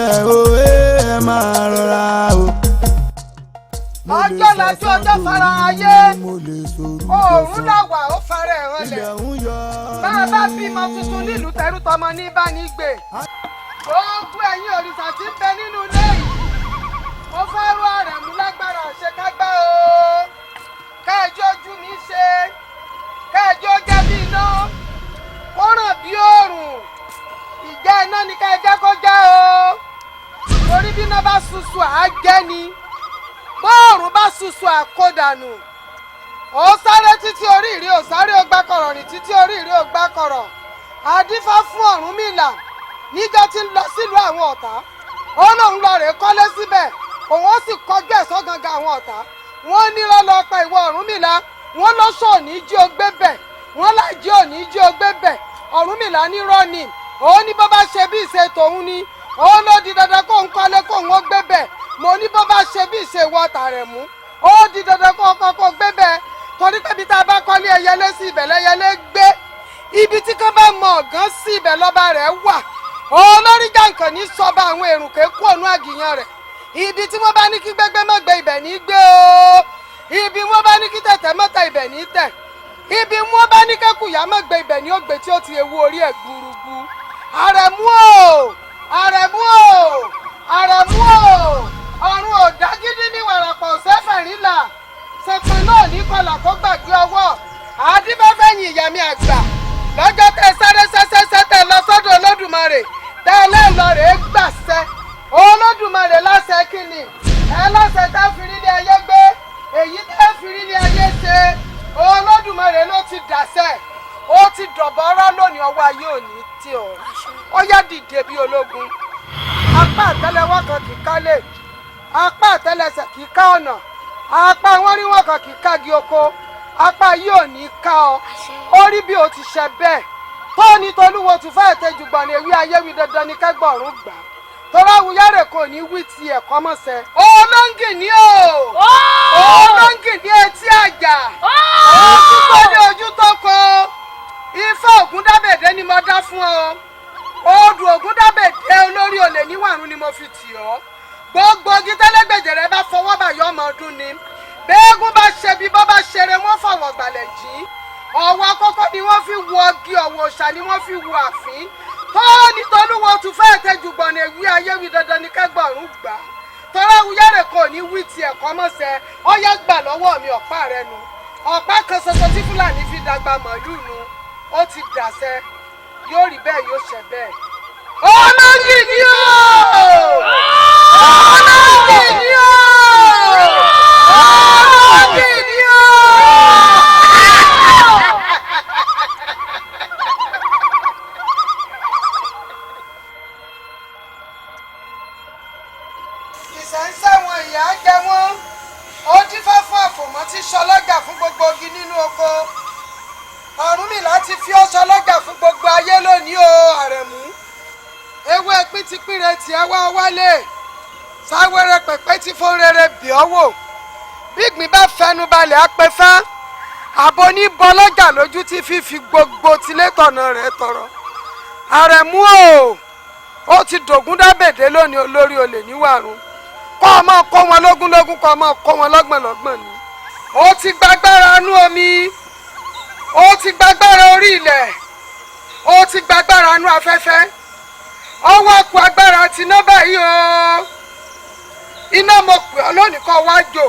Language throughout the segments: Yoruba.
O ẹ máa rọra o. Ọjọ́ lajú ọjọ́ fara ayé, òòrùn làwà ó fara ẹ̀rọ lẹ̀. Ilẹ̀ ń yọ. Bá a bá bímọ tuntun nílùú, tẹrú tọmọ ní bá ní gbè. Gbogbo ẹ̀yin òrìṣà tí ń bẹ nínú ilé yìí, mo fẹ́ rú Àrẹ̀mú lágbára àṣekágbá o. Kẹ́ẹ̀jọ́ ojú mi ṣe, kẹ́ẹ̀jọ́ jẹ́ bí iná, kó ràn bí òòrùn. Ìjẹ́ iná ni kẹ́ẹ̀jẹ́ kó jẹ́ o, torí bí iná bá ṣuṣu àá jẹ́ ni, bóòrùn bá ṣuṣu àkódànù. Ó sáré títí orí ìrí, ò sáré ó gbá kọ̀rọ̀ rìn títí orí ìrí, ò gbá kọ̀rọ̀. Àdífá fún Ọ̀rúnmìlà níjọ́ tí ń lọ sílùú àwọn ọ̀tá, ó lóun lọ rèé kọ́lé síbẹ̀, òun ó sì kọjú ẹ̀sọ́ gangan àwọn ọ̀tá. Wọ́n ní lọ́lọ́ pa ìwọ Ọ̀rúnmìlà, wọ́n lọ́sọ̀ òní jí o gbé bẹ̀, wọ́n lájí òní jí o gbé bẹ̀. Ọ̀rúnmìlà ní rọ́ọ̀nì, òun ní bó bá ṣe bí ìṣe tòun ni, òun ló di dandan kóun kọ́lé kóun ó gbé bẹ̀. Mo ní bó bá ṣe bí ìṣe ìwọ Tàrẹ̀mú, ó di dandan kó kọ́ kó gbé bẹ̀, torí pé ibi tá a bá kọ́lé ẹyẹlé sí, ibẹ̀ lẹ́yẹlé gbé. Ibi tí kò bá mọ ọ̀gán sí, ibẹ̀ lọ́ba rẹ̀ wà. Olórí jàǹkàn ní sọba àwọn èrùnkè kú ònú àgìyàn rẹ̀. Ibi tí wọ́n bá ní kí gbégbé má gbé, ibẹ̀ ní gbé o. Ibi wọ́n bá ní kí tẹ̀tẹ̀ má tẹ, ibẹ̀ ní tẹ̀. Ibi wọ́n bá ní kẹ́kùyà má gbé, ibẹ̀ ní ó gbé tí ó ti ewu orí ẹ̀ gbúrúgbú. Àrẹ̀mú o, Àrẹ̀mú o, Àrẹ̀mú o, ọ̀run ò dágídí ní wàràpọ̀ òsèfẹ̀rìnlá ṣèpin náà ní kọlà kó gbàgbé ọwọ́ àdìbẹ́fẹ̀yìn. Ìyá mi àgbà, lọ́jọ́ tẹ sáré sẹ́sẹ́sẹ́ tẹ lọ sọ́dọ̀ Olódùmarè, tẹ lẹ́ẹ̀lọ rèé gbàṣẹ Olódùmarè láṣẹ kínní ẹ láṣẹ tá fi rí ní ayé gbé, èyí tẹ́ fi rí ní ayé ṣe, Olódùmarè ló ti dàṣẹ, ó ti dọ̀bọ̀rọ̀ lónìí. Ọwọ́ ayé òní tí ọ ó yá, dìde bí ológun. Apá àtẹ́lẹwọ́ kan kì í kálẹ̀, apá àtẹ́lẹsẹ̀ kì í ká ọ̀nà, apá wọn rí wọn kan kì í kági oko. Apá yìí ò ní ká ọ. Ó rí bí o ti ṣe bẹ́ẹ̀ tó ní tolúwo tún fẹ́ẹ̀ tẹ́jú gbọ̀n ní ewé ayé wí, dandan ní kẹ́gbọ̀rún gbà tọ́lá wuyárè kò ní wí ti ẹ̀kọ́ mọ̀sẹ̀. Olóńgì ní o, olóńgì ní etí àjà, ojú tó ní ojú tó kọ. Ifá Ògúndábèdé ni mo dá fún ọ. Odù Ògúndábèdé olórí olè níwàrún ni mo fi tì ọ́. Gbogbo igi tẹ́lẹ́gbẹ̀jẹ̀ rẹ bá fọwọ́ bà yọ ọmọ ọdún ni. Bẹ́ẹ̀gùn bá ṣe bí bọ́ bá ṣeré, wọ́n fọwọ́ gbàlẹ̀ jí. Ọ̀wọ́ àkọ́kọ́ ni wọ́n fi wọ igi, ọ̀wọ́ òòṣà ni wọ́n fi wọ àfín. Tó ní tolúwo tún fẹ́ẹ̀ tẹ́jú gbọ̀n ewì ayé wí, dandan ní kẹ́gbọ̀rún gbà. Tọ́lá wuyẹ́rẹ̀ kò ní wí tiẹ̀ kọ́ mọ́sẹ̀. Ọ̀yá, gbà lọ́wọ́ mi ọ̀pá rẹ nu, ọ̀pá kan ṣoṣo tí Fúlàní fi dàgbà màlúù nu. Ó ti dàṣẹ, yóò rí bẹ́ẹ̀, yóò ṣẹ bẹ́ẹ̀. Olóńgì ni o, olóńgì ni o, olóńgì ni o. Ìṣẹ̀ǹsẹ̀ wọn ìyá jẹ wọ́n. Ó dífá fún àfòmọ́ tí ṣọlọ́gà fún gbogbo igi nínú oko. Ọ̀rúnmìlà ti fi ọ́ ṣọlọ́gà fún gbogbo ayé lónìí o. Àrẹ̀mú, ewé píntípínre tiẹ̀ wá wálé sáwẹ́rẹ́ pẹ̀pẹ́ tí fún rere bì ọ́ wò. Bígbín bá fẹnu balẹ̀ á pẹ́ fá. Àbò ní bọlọ́jà lójú tí fífi gbogbo tilétọ̀nà rẹ̀ tọrọ. Àrẹ̀mú o, ó ti dògún dábèdé lónìí, olórí olè níwàrún. Kọ́ ọ máa kó wọn lógúnlógún, kọ́ ọ máa kó wọn lọ́gbọ̀nlọ́gbọ̀n ni. Ó ti gbàgbára inú omi, ó ti gbàgbára orí ilẹ̀, ó ti gbàgbára inú afẹ́fẹ́, ọwọ́ kù agbára ti ná báyìí o. Iná mo pè ọ́ lónìí, kó wá jò,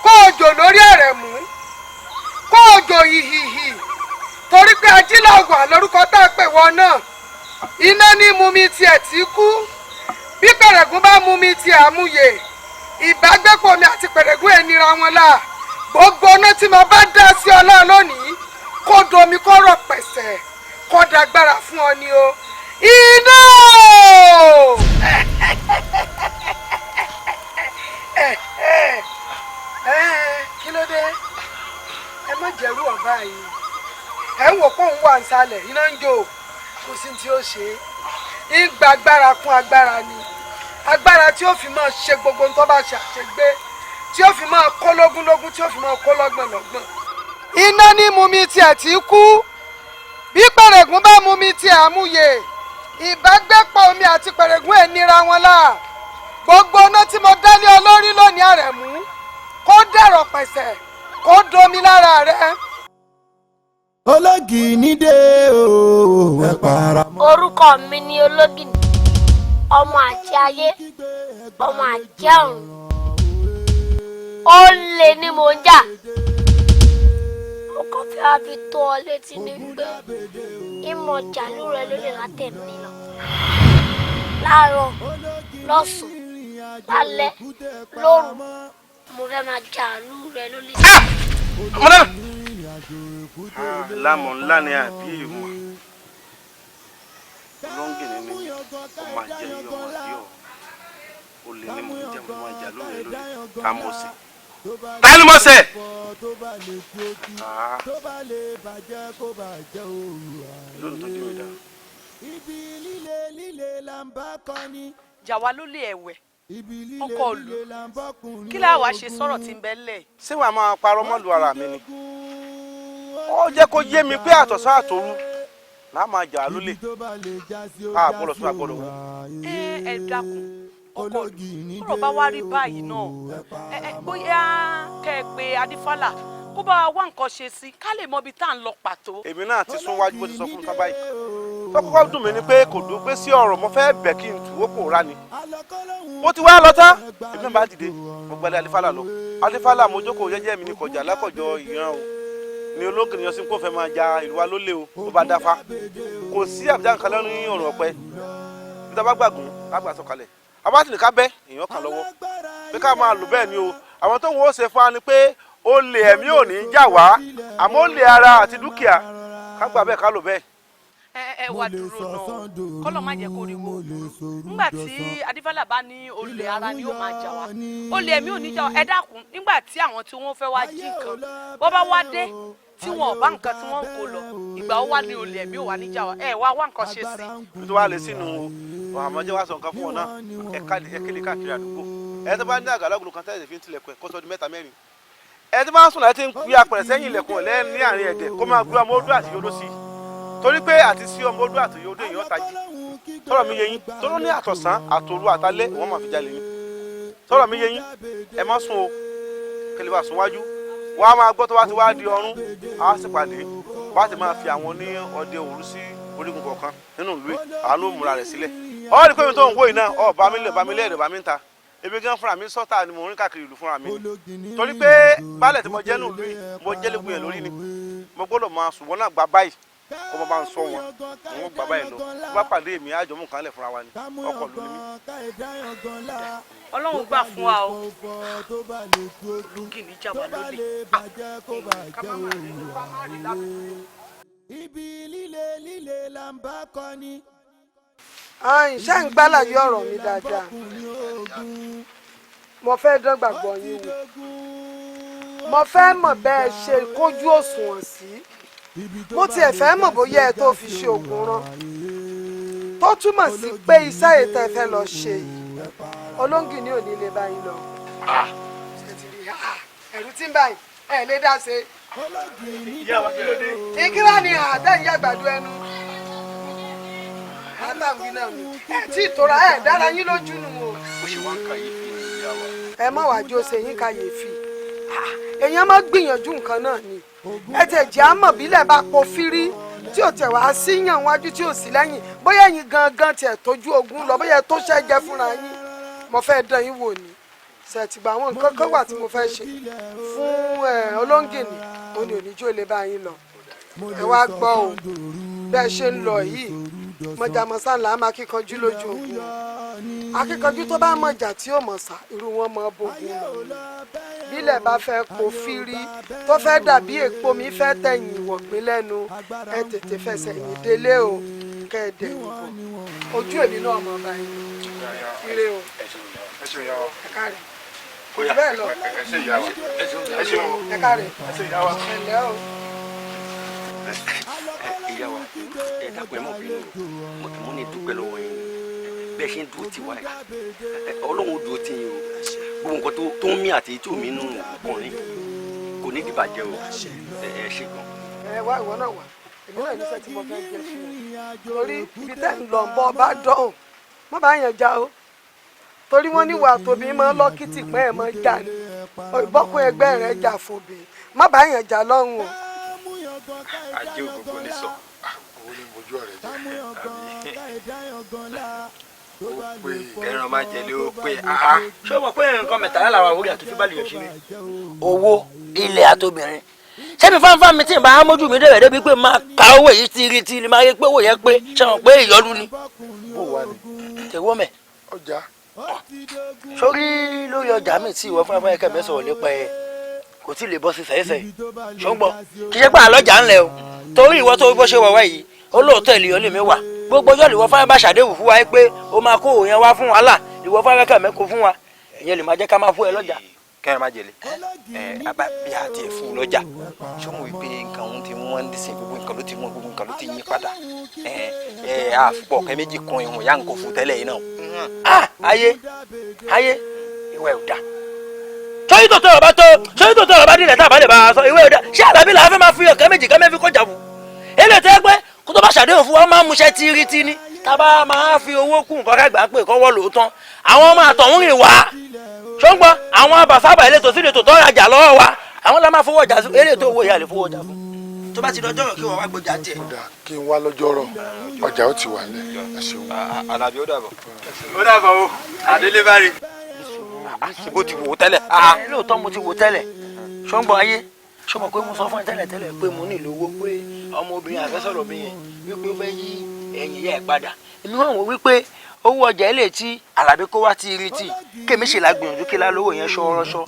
kó o jò lórí Àrẹ̀mú, kó o jò hìhìhì, torí pé ajílẹ̀ wà lórúkọ tá a pè wọ́n náà. Iná ní mú mi tiẹ̀ tí kú. Bí pẹ̀rẹ̀gún bá mú mi tiẹ̀ àmúyè, ìbágbépọ̀ mi àti pẹ̀rẹ̀gún ẹ̀ nira wọn la. Gbogbo iná tí mo bá dá sí ọlá lónìí, kó domi, kó rọ̀ pẹ̀sẹ̀, kó dàgbára fún ọ ni o. Iná o! Kí ló dé? Ẹ má jẹ̀rú ọ̀bá yìí. Ẹ ń wò pé òun wà nísàlẹ̀ iná ń jò, kò sí tí ó ṣe é. Ń gba agbára kún agbára ni, agbára tí ó fi máa ṣe gbogbo ohun tó bá ṣe àṣegbé, tí ó fi máa kó lógúnlógún, tí ó fi máa kó lọ́gbọ̀nlọ́gbọ̀n. Iná ní mú mi tiẹ̀ tí kú. Bí pẹ̀rẹ̀gún bá mú mi tiẹ̀ àmúyè, Ìbágbépọ̀ omi àti pẹ̀rẹ̀gún ẹ̀ nira wọn là. Gbogbo iná tí mo dálé ọ lórí lónìí, Àrẹ̀mú, kó dẹ̀rọ̀ pẹ̀sẹ̀, kó domi lára rẹ. Ológìní dé o, ẹ para mọ́. Orúkọ mi ni Ológìní, ọmọ àti ayé, ọmọ àti ọ̀run. Olè ni mò ń jà. Mo kàn fẹ́ wá fi tó ọ létí ní pé ìmọ̀ jàlú rẹ ló lè látẹ̀mí lọ, láàárọ̀, lọ́sàn-án, lálẹ́, lóru, mo fẹ́ máa jàlú rẹ lólè. Ọmọdé lámọ̀ ńlá ni àbí ìmọ̀ olóńgìní ni ọmọ àjẹ yìí, ọmọ àdí ọ̀ olè ni mò ń jẹ́, mo máa jà lóore lórí ká mọ̀ sí. Ta ni mo ṣẹ̀? Ah. Lónìí tó jí mi dá. Ibi líle líle là ń bá kọ́ni. Jà wá lólè ẹ̀wẹ̀. Ibi líle Ọkọ ìlú. líle là ń bọ́kùnrin. Kí láà wá ṣe sọ̀rọ̀ tí ń bẹ lẹ̀? Ṣé wàá máa parọ́ mọ́ lu ara mi ni? Ó jẹ́ kó yé mi pé àtọ̀sán àtòru là máa jà á lólè. A gbọ́dọ̀ sún, àgbọ́dọ̀ wò. Ẹ ẹ dákun, ọkọ ìlú, tọ́rọ̀ bá wá rí báyìí náà, ẹ ẹ bóyá kẹ́ ẹ pé Adífálà kó bá wa wá nǹkan ṣe sí, ká lè mọ ibi tá à ń lọ pàtó. Èmi náà ti sún wájú, bó ti sọ fún mi sábà yìí tó kọ́kọ́ dùn mí ni pé kò dùn pé sí ọ̀rọ̀ mo fẹ́ bẹ̀ kí n tù ó kò rà ni. Ó ti wá lọ tán, èmi náà bá dìde, mo gbalẹ̀ Alífálà lọ. Alífálà, mo jókòó jẹ́jẹ́ mi ní kọjá lákọjọ ìran o ní ológìnní yọsí kó fẹ́ máa ja ìlú wa lólè o. Ó bá dáfá, kò sí àbíjà nǹkan lẹ́nu ní ọ̀rùn ọ̀pẹ bí tá a bá gbàgùn lágbà sọ̀kalẹ̀ abátìlì ká bẹ́ èèyàn kan lọ́wọ́ pé ká máa lò bẹ́ẹ̀ ni o. Àwọn tó ń wọ́n ṣe fún wa ni pé olè ẹ̀mí ò ní í jà wá, àmọ́ olè ara àti dúkìá, ká gbà bẹ́ẹ̀, ká lò bẹ́ẹ̀. Ẹ ẹ wá dúró náà, kọ́lọ̀ má jẹ́ kó rí wo. Nígbà tí Adífálà bá ní olè ara ni ó máa jà wá, olè ẹ̀mí ò ní jà wá, ẹ dákun, nígbà tí àwọn tí wọ́n fẹ́ wá jí nǹkan bọ́ bá wá dé tí wọn ò bá nǹkan tí wọ́n ń kó lọ, ìgbà ó wá ní olè ẹ̀mí ò wá ní jà wá? Ẹ wá wá nǹkan ṣe sí. Bí tó wá lè sínú o, àmọ́ jẹ́ wá sọ nǹkan fún ọ náà. Ẹ kéde káàkiri àdúgbò, ẹ tó bá ní àgàlà ògùn kan tẹ́lẹ̀ fi ń tilẹ̀kùn ẹ̀ kó sọ di mẹ́ta mẹ́rin. Ẹ tó bá ń sùn láti ń gbé apẹ̀rẹ̀ sẹ́yìn ilẹ̀kùn ẹ̀ lẹ́yìn ní àárín ẹ̀dẹ̀, kó máa gbé ọmọ odó àti yodó sí i, torí pé àti sí ọmọ odó àti yodó èèyàn tají. Tọ́rọ̀ mi yé yín? Tọ́rọ̀ ní àtọ̀sán àtòru àtalẹ́ wọ́n máa fi jalè ní. Tọ́rọ̀ mi yé yín? Ẹ má sùn o, kẹlẹ́ bá sùn wájú wọ́n á máa gbọ́. Tó bá ti wá di ọ̀run, á sì pàdé wọ́n á sì máa fi àwọn ní ọdẹ òru sí orígun kọ̀ọ̀kan nínú ìlú yìí. Àánú múra rẹ̀ sílẹ̀. Ọ́ rí pé mi tó ń wò yìí náà, ọ̀ bá mi lè bá mi lẹ́ẹ̀dẹ̀ bá mi ń ta. Èmi gan fúnra mi sọ́tà ni mò ń rìn káàkiri ìlú fúnra mi, torí pé baálẹ̀ tí mo jẹ́ nínú ìlú yìí, mo jẹ́ lẹ́gùn yẹn lórí ni mo gbọ́dọ̀ máa sùn. Wọ́n náà gba báyìí kó mo máa ń sọ wọn, mo gbà báyìí lọ. Tó bá pàdé èmi, àjọ mú nǹkan lẹ̀ fúnra wa ni. Ọkọ̀ ló ní mí. Ọlọ́run gbà fún wa o, ológìní jà wá lólè. Ká má má rí, ká má rí lábùkù. Ibi líle líle là ń bá kọ́ni. Ayin, ṣé ń gbálàyé ọ̀rọ̀ mi dáadáa? Mo fẹ́ dán gbàgbọ́ yín wò. Mo fẹ́ mọ̀ bẹ́ẹ̀ ṣe kójú òṣùwọ̀n sí. Mo tiẹ̀ fẹ́ mọ̀ bóyá ẹ tó fi ṣe ògùn rán, tó túmọ̀ sí pé iṣẹ́ ètò ẹ fẹ́ lọ ṣe yìí, olóńgìní ò ní lè bá yín lọ. Ṣé ti rí? Ah, ẹ̀rù tí ń báyìí, ẹ̀ lè dá ṣe. Ìyá wa, kí ló dé? Ìkírá ni àtẹ̀yìn àgbàdo ẹnu látàwí náà ni ẹ tí ìtura ẹ dára yín lójú nù o. Ó ṣe wá ń kàyéfì ní, ìyá wa. Ẹ má wàá jó ṣe yín kàyéfì. Èèyàn má gbìyànjú nǹkan náà ni. Ẹ tẹ̀ jẹ́ àmọ̀ bílẹ̀ bá po fírí tí ò tẹ̀ wá sí yàn wájú tí ò sí lẹ́yìn, bóyá ẹ̀yin gangan tiẹ̀ tójú ogun lọ, bóyá ẹ tó ṣẹ́ jẹ́ fúnra yín. Mo fẹ́ dán yín wò ni. Ṣètìgbà àwọn nǹkan kan wà tí mo fẹ́ ṣe fún ẹ olóńgìní, òun ni òní jó lè bá yín lọ. Ẹ wá gbọ́ o, bẹ́ẹ̀ ṣe ń lọ yìí, mọ̀jàmọ́sá là á máa kíkanjú lójú ogun. Akíkanjú tó bá mọ̀jà tí ò mọ̀ sá, irú wọn mọ̀ bógun lọ. Bílẹ̀ bá fẹ́ kó fírí, tó fẹ́ dàbí èpo mi fẹ́ tẹ̀yìn ìwọ̀gbìn lẹ́nu, ẹ tètè fẹsẹ̀ yìn délé o, kẹ́ ẹ dẹ̀ yìnbọn ojú èmi náà mọ̀ báyìí. Ire o. Ẹ ṣeun, ìyá wa. Ẹ káre, kò jù bẹ́ẹ̀ lọ. Ẹ ṣe, ìyá wa. Ẹ ṣeun. Ẹ káre. Ẹ ṣe, ìyá wa. Ẹ ǹlẹ́ o. Ìyá wa, ẹ dákun, ẹ má bínú o. Mo ní dúpẹ́ lọ́wọ́ yín bẹ́ẹ̀ ṣe ń dúró tiwa yìí. Ọlọ́run ó dúró tì yín o. Gbogbo nǹkan tó ń mí àti tí ò mí nù ọkùnrin kò ní dìbàjẹ́ o. Ẹ ṣe gan. Ẹ wá, ìwọ náà wá. Èmi náà níṣẹ́ tí mo fẹ́ jẹ fún ọ torí ibi tẹ́ ń lọ ń bọ́ bá dọ̀hùn má bá yàn já o, torí wọ́n ní ìwà tóbi máa ń lọ́kìtì pẹ́ ẹ̀ máa jà ní ìbọ́kún ẹgbẹ́ rẹ̀ jà fòbí, má bá yàn já lọ́hùn o. Ajé ògógó ní sọ. Owó ní mojú ọ̀rẹ́ jẹ́. Ó pé ẹran máa jẹlé ó pé áá. Ṣé o mọ̀ pé nǹkan mẹ́tàlá làwọn àwòrán àti fífàlì yọ̀ ṣeré? Owó, ilẹ̀ àtobìnrin. Ṣé mi fáńfáń mi tí ì bá mójú mi débẹ̀ débi pé máa ka owó yìí ti rí tí máa rí pé owó yẹn pé ṣé wọn pé ìyọlu ni? Bó wà ní. Tẹ̀wọ́ mẹ́. Ọjà. Sórí lórí ọjà mi tí ìwọ fúnra fúnra kẹ̀mẹ́ sọ̀rọ̀ nípa ẹ̀ kò tí ì lè bọ́ sí sẹ́yìnsẹ́yìn. Ṣùgbọ́n kì í ṣe pé àlọ́jà ńlẹ̀ o, torí ìwọ tó bó ṣe wọ̀ wá yìí olóòótọ́ ènìyàn lè mi wà. Gbogbo ọjọ́ ìwọ fúnra bá ṣàdéhùn fún wa pé ó máa kó òun yẹn wá fún wàhálà, ìwọ fúnra kẹ̀mẹ́ kó fún wa, ìyẹn lè máa jẹ́ ká máa fún ẹ lọ́jà. Kẹrin má jẹlé ẹ abá bí a tiẹ̀ fún un lọ́jà, ṣé mo wí pé nǹkan òun ti wọ́n ń dísìn, gbogbo nǹkan ló ti wọ́n, gbogbo nǹkan ló ti yí padà. Ẹ ẹ àfipọ̀ ọ̀kẹ́ méjì kan ìwọ̀n ya nǹkan fún tẹ́lẹ̀ yìí náà. Ah, ayé ayé ìwà ẹ̀ ò dáa. Sọ́yìn tó tọrọ bá tó, sọ́yìn tó tọrọ bá dìrẹ̀ tá a bá lè bá a sọ ìwé ẹ̀ ò dáa. Ṣé àlàbí làá fẹ́ máa fi ọ̀kẹ́ méjì kan mẹ́fí kọjá fún? Èlé tẹ́ pé kó tó bá ṣàdéhùn fún wa máa ń múṣẹ́ tíírítí ni. Tá a bá máa fi owó kún nǹkan ká gbà pé kọ́wọ́ lóòótọ́. Àwọn ọmọ àtọ̀hún rìn wá. Ṣọ́ngbọ́n àwọn abàfábà elétò sí ètò tó rajà lọ́wọ́ wa. Àwọn la máa fowó ọjà fún, elétò owó ìyá lè fowó ọjà fún. Tó bá ti dọjọ́ rọ̀ kí wọ́n wá gbọ́jà tiẹ̀. Kí n wá lọ́jọ́ rọ̀, ọjà ó ti wà lẹ̀, ẹ ṣeun. Àlàbí ó dàbọ̀. Ó dàbọ̀ o, àdélé bá rí. Bó ti wò ó tẹ́lẹ̀. Lóòótọ́ mo ti wò tẹ́lẹ̀. Ṣọ́ngbọ́n ayé, ṣó mọ̀ pé mo sọ fún ẹ tẹ́lẹ̀ tẹ́lẹ̀ pé mo nílò owó pé ọmọbìnrin àfẹ́sọ̀rọ̀ mi yẹn wípé ó fẹ́ yí ẹ̀yìn ìyá ẹ̀ padà. Èmi wọ́n wò wípé owó ọjà ilé tí Àlàbí kó wá ti rí tí kémi ṣe la gbìyànjú kí lálówó yẹn ṣọrọṣọ.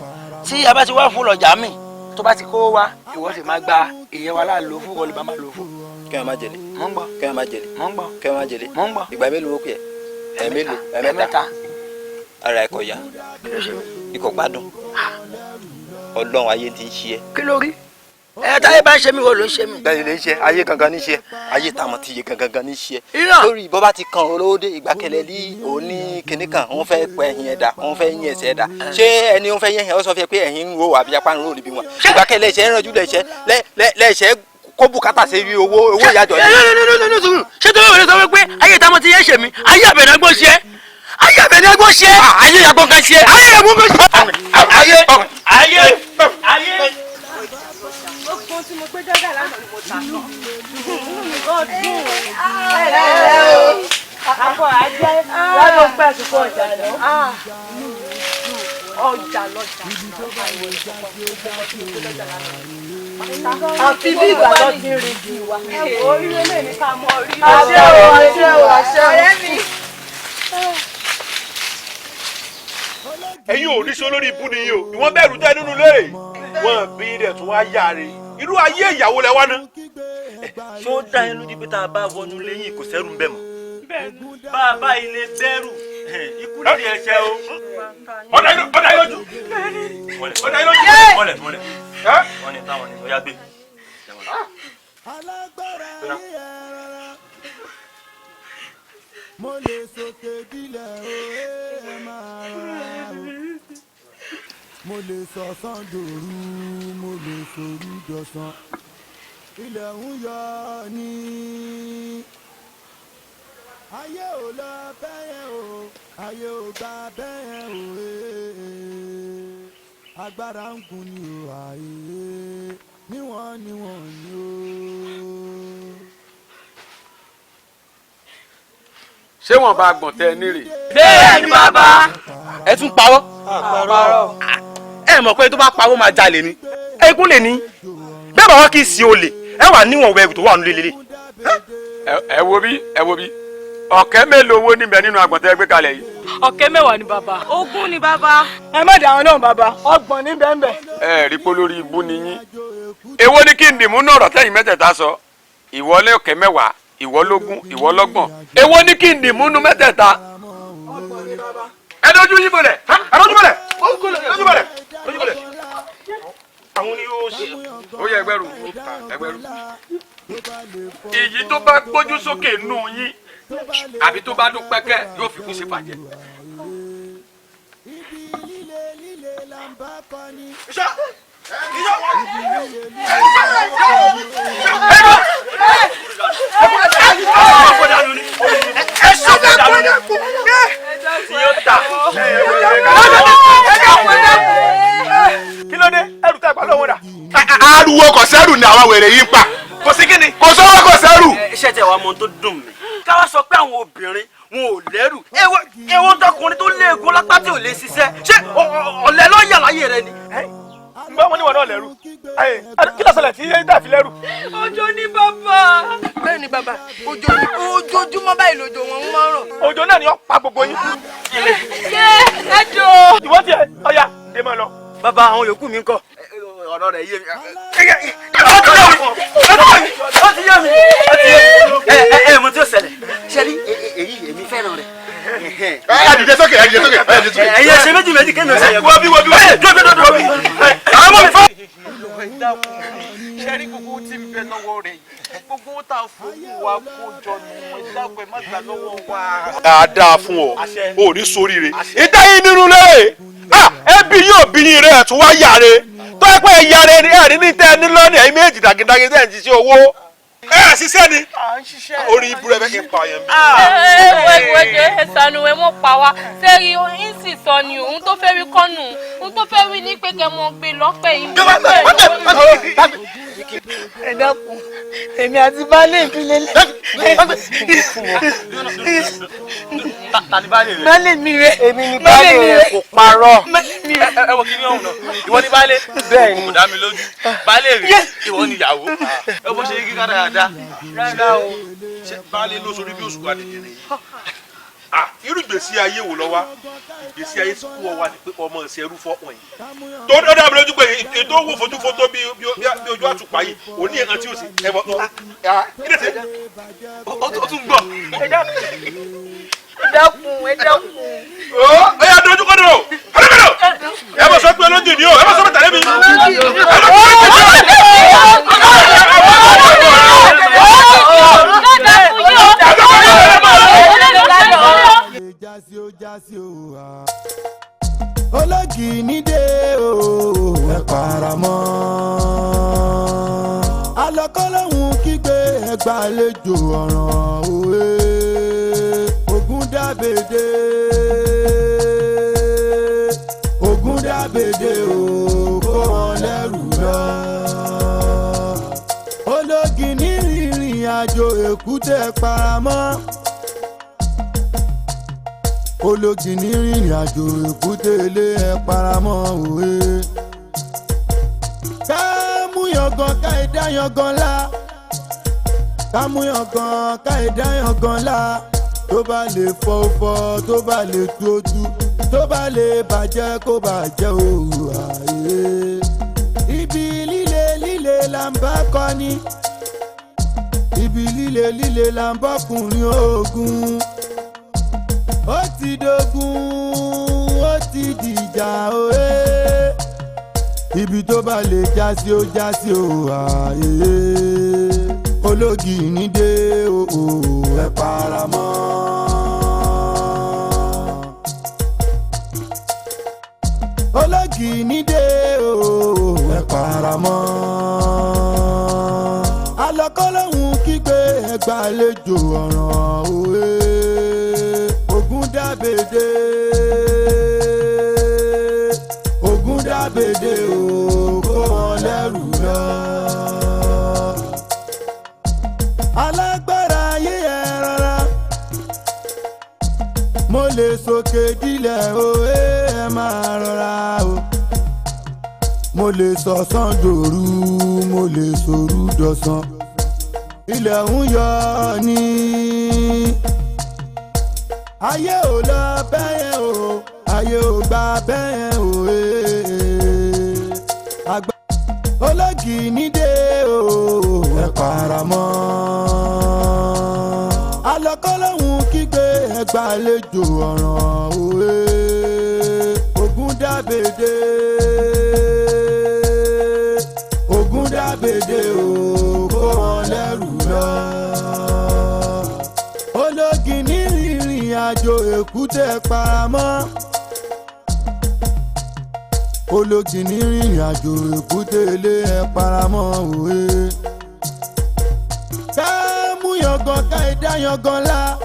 Tí a bá ti wá fún lọ́jà mi tó bá ti kó wá, ìwọ sì máa gba ìyẹn wa láà lò fún kọlù bá máa lò fún. Kẹ́hìn má jẹlé. Mò ń gbọ́. Kẹ́hìn má jẹlé. Mò ń gbọ́. Kẹ́hìn má jẹlé. Mò ń gbọ́. Ìgbà mélòó ó pè ẹ́? Ẹ̀mélòó? Ẹ̀mẹ́ta. Ara ẹ̀kọ́ ya. Ikọ̀ gbádùn. Ọlọ́run ayé ti ń ṣe ẹ́. Kí ló rí? Ẹ táyé bá ń ṣe mí, wo ló ń ṣe mí. Bẹ́ẹ̀ni lè ń ṣe ayé gangan ní ṣe ayé tàmọ̀ ti yé gangan ní ṣe. Irọ́. Lórí ìbọn bá ti kan olówó dé ìgbàkẹlẹ̀ lí òní kinní kan, wọ́n fẹ́ pẹ́ ẹ̀yìn ẹ̀dá, wọ́n fẹ́ yín ẹsẹ̀ ẹ̀dá. Ṣé ẹni wọ́n fẹ́ yín ẹ̀yìn ọ sọ fún ẹ pé ẹ̀yìn ń ro àbí apá ń ro níbi wọn. Ìgbàkẹlẹ̀ ẹ̀ṣẹ̀ ń ranjú lẹ̀ṣẹ̀ lẹ̀ṣẹ̀ kó bùkátà sí owó owó ìyájọ́ yìí. Ṣé tó wọlé sọ pé ayé tàmọ̀ ti yé ṣe mí, ayé àbẹ̀nàgbọ́n ṣe é, ayé àbẹ̀nàgbọ́n ṣe é, ayé yàgbọ́n kan ṣe é, ayé yàgbọ́n kan ṣe é, ayé ayé ayé. Gbogbo tí mo gbé dọ́gà lánàá ni mo tà tán. Inú mi gan dùn. Àpò ajé lánàá pẹ́ àsìkò ọjà lọ. Ọjà lọ́jà. Àfi bí ìgbà tó ti ń rí wa. Ẹ wo irú eléyìí ní ká mọ rí. Àṣẹ o, àṣẹ o, àṣẹ o. Ọ̀rẹ́ mi. Ẹ̀yin ò ní sọ lórí ibú nìyí o, ìwọ́n bẹ̀rù tẹ́ nínú lérè wọ́n bí rẹ̀ tún wá yára irú ayé ìyàwó lẹ wá ná. Ṣé ó dá yín lójú pé tá a bá wọnú lẹ́yìn kò sẹ́rù ń bẹ̀ mọ́? Bá a bá ilé bẹ́rù ikú lórí ẹ̀ṣẹ̀ o. Ọ̀dà yín lójú. Ọ̀dà yín lójú. Mọ́lẹ̀ mọ́lẹ̀ wọ́n ní táwọn ní ọ̀yá gbé. Mo lè sókè dílẹ̀ o, ẹ máa rọra o. Mo lè sọ̀sán dòru, mo lè sòrú dọ̀sán. Ilẹ̀ ń yọ ní. Ayé ò lọ bẹ́yẹn o, ayé ò gbà bẹ́yẹn o. Agbára ń gun ni o, àyè níwọ̀n níwọ̀n ni o. Ṣé wọn bá gbọ̀n tẹ nírè. Bẹ́ẹ̀ ni bàbá. Ẹ tún parọ́. Ẹ mọ̀ pé tó bá pawó máa jalè ni. Ẹkún lè ní. Bẹ́ẹ̀ bá wá kí n sí olè, ẹ wà níwọ̀n wẹ̀rù tó wà nílé lélẹ̀. Ẹ wo bí, ẹ wo bí. Ọ̀kẹ́ mélòó owó níbẹ̀ nínú àgbọ̀n tẹ gbé kalẹ̀ yìí? Ọ̀kẹ́ mẹ́wàá ni bàbá. 20 ni bàbá. Ẹ má dà àwọn náà bàbá, 30 ní bẹ́ẹ̀. Ẹ rí pé lórí ibú ni yín. Èwo ni kí n dìmú náà ọ̀rọ̀ tẹ́yìn mẹ́tẹ̀ẹ̀ta sọ? Ìwọ lé ọ̀kẹ́ mẹ́wàá, ìwọ lógún, ìwọ lọ́gbọ̀n. Èwo ni kí n dìmú nu mẹ́tẹ̀ẹ̀ta? Ẹ dojú yín bolẹ̀, ẹ dojú bolẹ̀, dojú bolẹ̀, dojú bolẹ̀. Àwọn ni yóò ṣe. Ó yẹ ẹgbẹ́rún, ẹgbẹ́rún. Èyí tó bá gbójú sókè nù yín àbí tó bá dún pẹ́kẹ́ yóò fi kú sí bàjẹ́. Iṣẹ́! Iṣẹ́! Kí ló dé ẹrù tá a gbà lọ́wọ́ dà. Ariwo kò sẹ́rù ni àwọn wèrè yìí ń pa. Kò sí kíni. Kò sọ́wọ́ kò sẹ́rù. Iṣẹ́ tẹ wàá mọ ohun tó dùn mí. Káwá sọ pé àwọn obìnrin wọn ò lẹ́rù. Ewo ń tọkùnrin tó léegun lápá tí ò lè ṣiṣẹ́. Ṣé ọ̀lẹ ló yà láyé rẹ ni? Ń bá wọn níwọ̀n náà lẹ́rù. Kí ló ṣẹlẹ̀ tí yéé dàbí lẹ́rù? Òjò ní bàbá. Bẹ́ẹ̀ ni bàbá, òjò ní ojoojúmọ́ báyìí lòjò wọn ń máa ń rọ̀. Òjò náà ni ó pa gbogbo yín. Ṣé ẹ jọ? Ìwọ tiẹ̀, ọ̀ya, dé máa lọ. Bàbá àwọn yòókù mi ń kọ́. Ọ̀rọ̀ rẹ̀ yé mi. Ó ti yé mi. Ẹ mo tí ó ṣẹlẹ̀. Ṣé rí èyí èmi fẹ́ràn rẹ̀. Ẹ dìde sókè, ẹ dìde sókè, ẹ dìde sókè. Ẹ̀yin ẹ̀ṣẹ̀ méjì méjì kémi ọ̀sẹ̀ yẹn. Wọ́n bí wọ́n bí wọ́n. Dúró dúró dúró. Àwọn ọmọ mi fọ́. Ṣé rí gbogbo tí ń bẹ lọ́wọ́ rẹ̀ yìí? Gbogbo tá a fowó wa kó jọ nù, ẹ dákun ẹ má gbà lọ́wọ́ wa. Dáadáa fún ọ, o ní soríire. Ìdá yín nínú lé. Ẹbí yóò bí yín rẹ̀ tún wá yàre. Tó ẹ pé ẹ yàre ni ẹ̀rí ní tẹ́ ẹ ní lọ́nà ẹ̀yin méjì dàgídàgí tẹ́ ẹ̀ ń ṣiṣẹ́ owó. Ẹ ṣiṣẹ́ ni. Orí ibú rẹ fẹ́ kí n pa àyàn mi. Ẹ ẹ ẹ ṣàánú ẹ mọ̀ pa wá. Sẹ́rí ń sì sọ ni òun tó fẹ́ rí kọ́nù. Òun tó fẹ́ rí ní pé kẹ́ mọ gbé lọ́pẹ́ yìí. Ẹ dákun, èmi àti baálé mi lélẹ̀. Ta ni baálé rẹ? Baálé mi rẹ. Èmi ni baálé rẹ, kò parọ́. Ẹ wọ kí ni ọ̀hún náà? Ìwọ ni baálé. Bẹ́ẹ̀ ni. Kò dá mi lójú. Baálé rẹ, ìwọ ni ìyàwó. Ẹ bó ṣe kí dáadáa. Rárá o. Ṣé baálé ló sorí bí òṣùpá dìde nìyí? Irú ìgbésí ayé wo lọ wá? Ìgbésí ayé tí kú ọ wá ni pé ọmọ ìṣerú fọkùn yìí. Tó dá mi lójú pé ètò owó fojúfo bí ojú àtùpà yìí, ò ní nǹkan tí ó sì ẹ bọ. Kí ló ṣe? Ó tún gbọ́. Ẹ dákun, ẹ dákun. Ó yá dojú kọ́ dùn. Ẹ bá sọ pé olójú ni o, ẹ bá sọ pé tàlẹ́ mi. Ológìní dé o, ẹ paramọ́. Alọ́kọ́lọ́hún kígbe ẹgbàlejò ọ̀ràn òwe. Ògún dábèdè, Ògún dábèdè o, kó wọn lẹ́rù lọ. Ológìní rìnrìn àjò èkúté paramọ́. Ológìní rìnrìn àjò èkúté ilé ẹ paramọ́ òwe. Ká mú yangan ká ìdá yangan lá. Ká mú yangan ká ìdá yangan lá. Tó bá lè fọ́ fọ́, tó bá lè tú ó tú, tó bá lè bàjẹ́ kó bàjẹ́ òru àyè. Ibi líle líle là ń bá kọ́ni. Ibi líle líle là ń bọ́kùnrin ogun. Ó ti dogun, ó ti dìjà òye. Ibi tó bá lè já sí ó já sí ó àyè. Ológìní dé o, ẹ paramọ́. Ológìní dé o, ẹ paramọ́. Alọ́kọ́lọ́hún kígbe ẹgbàlejò ọ̀ràn òwe. Ògún dábèdè, Ògún dábèdè o, kó wọn lẹ́rù lọ. Alágbára ayé ẹ rárá, mo lè sókè dílẹ̀ o, ẹ máa rọra o. Mo lè sọ̀sán dòru, mo lè sòru dọ̀sán. Ilẹ̀ ń yọ ni. Ayé ò lọ bẹ́yẹn o, ayé ò gbà bẹ́yẹn o. Àgbà ológìní dé o, ẹ paramọ́. Alọ́kọ́lọ́hún kígbe ẹgbàlejò ọ̀ràn òwe. Ògún dábèdè, Ògún dábèdè o, kó wọn lẹ́rù lọ. Ológìní rìnrìn àjò èkúté paramọ́. Ológìní rìnrìn àjò èkúté ilé ẹ paramọ́ òwe. Ká Kámúyangàn káìdá yangan lá.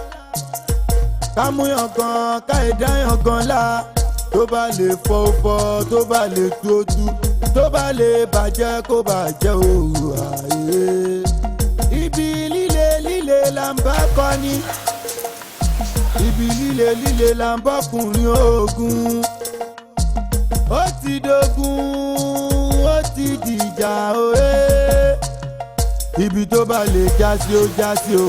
Kámúyangàn káìdá yangan lá. Tó bá lè fọ́ fọ́, tó bá lè tú ó tú, tó bá lè bàjẹ́ kó bàjẹ́ o àyè. Ibi líle líle là ń bá kọ́ni. Ibi líle líle là ń bọ́kùnrin ogun. Ó ti dogun, ó ti dìjà òye. Ibi tó bá lè já sí ó já sí o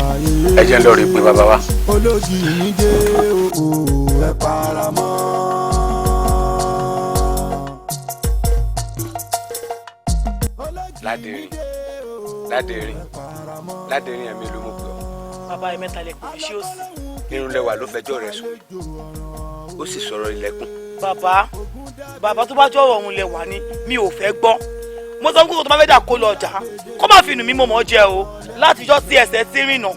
àyè. Ẹ jẹ́ lọ rí pé bàbá wa. Olójì ní dé o, ẹ para mọ́. Ládẹ̀rìn, Ládẹ̀rìn, Ládẹ̀rìn, ẹ̀mí ló mú pé ọ. Bàbá ẹ mẹ́ta lẹ pè mí, ṣé ó sì? Irúnlẹ̀wà ló fẹjọ́ rẹ̀ sùn, ó sì sọ̀rọ̀ ilẹ̀kùn. Bàbá, bàbá, tó bá jọ̀rọ̀ òun lẹ wà ní mi ò fẹ́ gbọ́. Mo sọ fún kókò tó bá fẹ́ dà kó lọ ọjà, kó má fi inú mi mọ̀ mọ́ jẹ o. Látijọ́ sí ẹsẹ̀ tí rìnà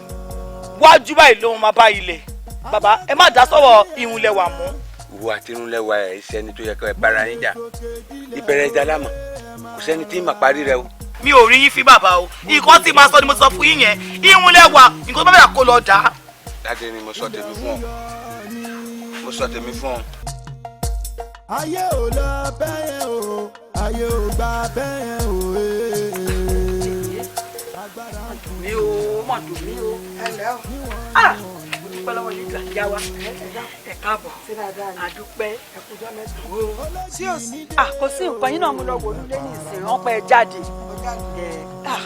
wájú báyìí ló máa bá ilẹ̀. Bàbá, ẹ má dá sọ̀rọ̀ Irúnlẹ̀wà mọ́. Ìwọ àti Irúnlẹ̀wà ẹ̀ sẹ́ni tó yẹ kẹ́ ẹ bára yín jà. Ìbẹ̀rẹ̀ ìjà lámọ̀, kò sẹ́ni tí mà parí rẹ o. Mi ò rí yín fi bàbá o. Nǹkan tí màá sọ ni mo sọ fún yín yẹn. Irúnlẹ̀wà, nǹkan tó bá fẹ́ dà kó lọ ọjà. Ládẹ̀rìn, mo sọ tèmi fún ọ, mo sọ tèmi fún ọ. Ayé ò lọ bẹ́yẹn o, ayé ò gbà bẹ́yẹn o. Dùn mí o, mọ̀ dùn mí o. Ah, mo dúpẹ́ lọ́wọ́ yín ìyá wa, ẹ káàbọ̀, àdúpẹ́. Sí òsì. Ah, kò sí nǹkan yín náà, mo lọ wò lulẹ̀ ní ìsìn wọn pẹ́ jáde. Ah,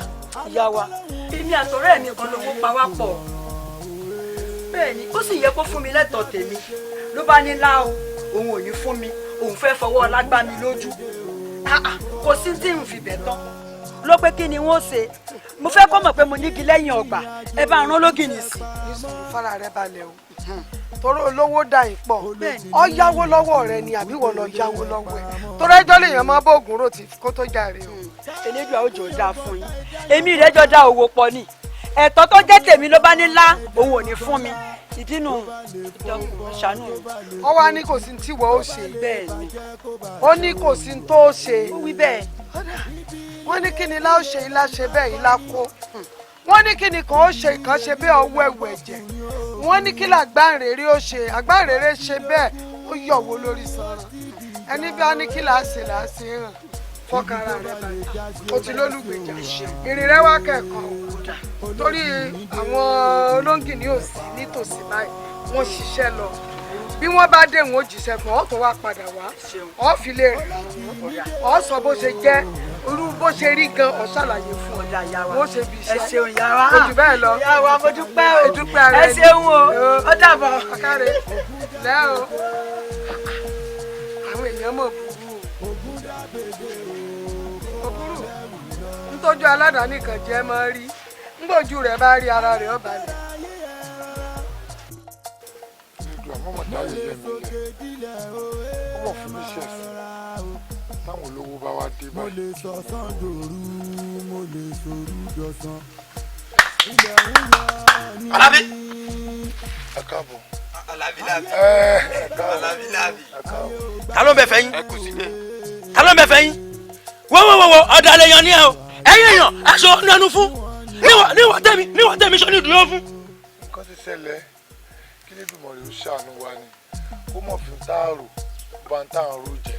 ìyá wa, èmi àtọ̀rẹ́ mi kan lówó pa wá pọ̀. Bẹ́ẹ̀ ni, ó sì yẹ kó fún mi lẹ́tọ̀ọ́ tèmi. Ló bá ní lá o, òun ò ní fún mi, òun fẹ́ fọwọ́ ọlá gbá mi lójú. Kò sí tí n fi bẹ̀ tán. Ló pé kí ni wọ́n ṣe? Mo fẹ́ kó mọ̀ pé mo nígi lẹ́yìn ọgbà, ẹ bá rán lógìnì sí. Nísòro, fara rẹ balẹ̀ o, torí olówó dà yín pọ̀. Ọ yáwó lọ́wọ́ rẹ ni àbí wọ́n lọ yáwó lọ́wọ́ ẹ̀? Torí ẹjọ́ lèèyàn máa bóògùn rò tí kó tó jàre o. Elédùà ó jọ dáa fún yín. Èmi rẹ̀ jọ dá owó pọ̀ ni. Ẹ̀tọ́ tó jẹ́ tèmi ló bá ní lá, òun ò ní fún mi. Ìdínú ṣàánú mi. Ó wá ní kò sí tí wọ́n ó ṣe. Bẹ́ẹ̀ ni. Ó ní kò sí tó ṣe. Ó wí bẹ́ẹ̀. Wọ́n ní kí ni lá ó ṣe, ilá ṣe bẹ́ẹ̀, ilá kó. Wọ́n ní kí ni kàn ó ṣe, ìkan ṣe bẹ́ẹ̀, ọwọ́ ẹ̀wù ẹ̀jẹ̀. Wọ́n ní kí làgbáǹrèrè ó ṣe, àgbáǹrèrè ṣe bẹ́ẹ̀, ó yọ̀wó lórí sanran. Ẹni bí wọ́n ní kí làá ṣe, làá ṣe hàn. Fọkàn ara rẹ balẹ̀, o ti lólùgbèjà. Ìrìn rẹ wá kẹ̀kọ́ o, torí àwọn olóńgìní ò sí nítòsí báyìí, wọ́n ṣiṣẹ́ lọ. Bí wọ́n bá dé, wọn ò jíṣẹ́ fún ọ, tó wá padà wá, ọ fi lè rìn, ọ sọ bó ṣe jẹ́, irú bó ṣe rí gan, ọ ṣàlàyé fún ọ bó ṣe bí iṣẹ́. Ẹ ṣeun ìyá wa. Kò jù bẹ́ẹ̀ lọ. Ìyá wa, mo dúpẹ́ o. Ẹ dúpẹ́ ara Ẹ ẹni. ṣeun o, ó dàbọ̀. Ọ̀kàrẹ̀ lẹ́ o, àwọn èèyàn mọ̀ burú o, kò burú. Nítọ́jú aládàáni kan jẹ́ máa rí ngbójú rẹ̀ bá rí ara rẹ̀ ó balẹ̀. Ìdùn àmọ́ dá yẹyẹ mi lẹ̀, ọmọ fún mi ṣe ẹ̀sìn táwọn olówó bá wá dé Mo báyìí. lè sọ sán dòru, mo lè sòrú dọ̀sán. Ilẹ̀ ń yọ ní. Alábí. Ẹ káàbọ̀. Alábí lábí. Ẹ káàbọ̀. Alábí lábí. Ẹ káàbọ̀. Ta ló ń bẹ fẹ́ yín? Ẹ kú sílé. Ta ló ń bẹ fẹ́ yín? Wọ́wọ́wọ́wọ́, ọ̀dàlẹ̀ yan ni ẹ o. Ẹ̀yin èèyàn, aṣọ nánú fún níwọ̀n tẹ̀mí sọ ní ìdúró fún. Nǹkan ti ṣẹlẹ̀, kí lẹ́dùnmọ̀ rẹ̀ ó ṣàánú wa ni, kó mọ̀ fi ń táàrò bá ń táàrò jẹ.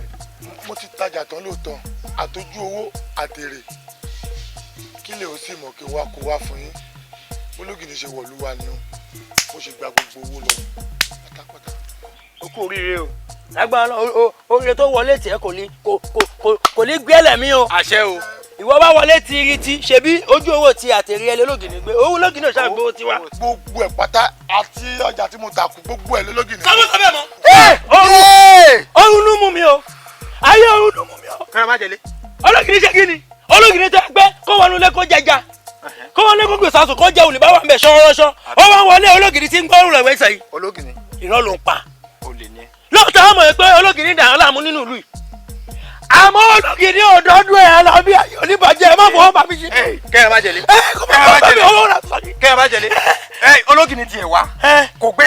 Mo ti tajà tán lóòótọ́, àtọ́jú owó àtèrè, kí lè ó sì mọ̀ kí n wá kó wá fún yín. Bólógìní ṣe wọ̀lú wa ni o, mo ṣe gba gbogbo owó lọ pátápátá. O kú oríire o. Lágbára oríire tó wọlé tiẹ̀ kò ní kò ní gbé ẹlẹ́mí o. Àṣẹ o. Ìwọ bá wọlé tiriti, ṣebí ojú owó ti àtẹ̀rí ẹ lólógìní gbé owó lógìní ò ṣáà gbowó tiwa. Gbogbo ẹ̀ pátá àti ọjà tí mo tà kú, gbogbo ẹ̀ lólógìní. Sọ́mọ́ sọ bẹ́ẹ̀ mọ́. Oorun ló mú mi o, ayé, oorun ló mú mi o. Kẹ́rẹ́ má jẹ̀lé. Ológìní ṣe kí ni? Ológìní tẹ gbẹ́ kó wọnú ilé kó jẹja, kó wọnú ilé kó gbèsè àsùn, kó jẹ olùbá wà ń bẹ̀ ṣọ́rọ́ṣọ́. Ó wá wọlé ológìní tí ń gbọ́rùn rẹ̀ wẹ́sẹ̀ yìí. Ológìní. Irọ́ ló ń pa. Olè ni ẹ. Lóòótọ́ àmọ̀ yẹn pé ológìní dàn án láàmú nínú ìlú yìí, àmọ́ ológìní òdòdó ẹ̀ alábí ayé oníbàjẹ́ ẹ má fọwọ́ bá mi ṣe. Kẹ́rẹ́ má jẹ̀lé. Kó má fọwọ́ bá mi owó rà sọ ni. Kẹ́rẹ́ má jẹ̀lé. Ẹ ológìní tiẹ̀ wá. Kò gbé,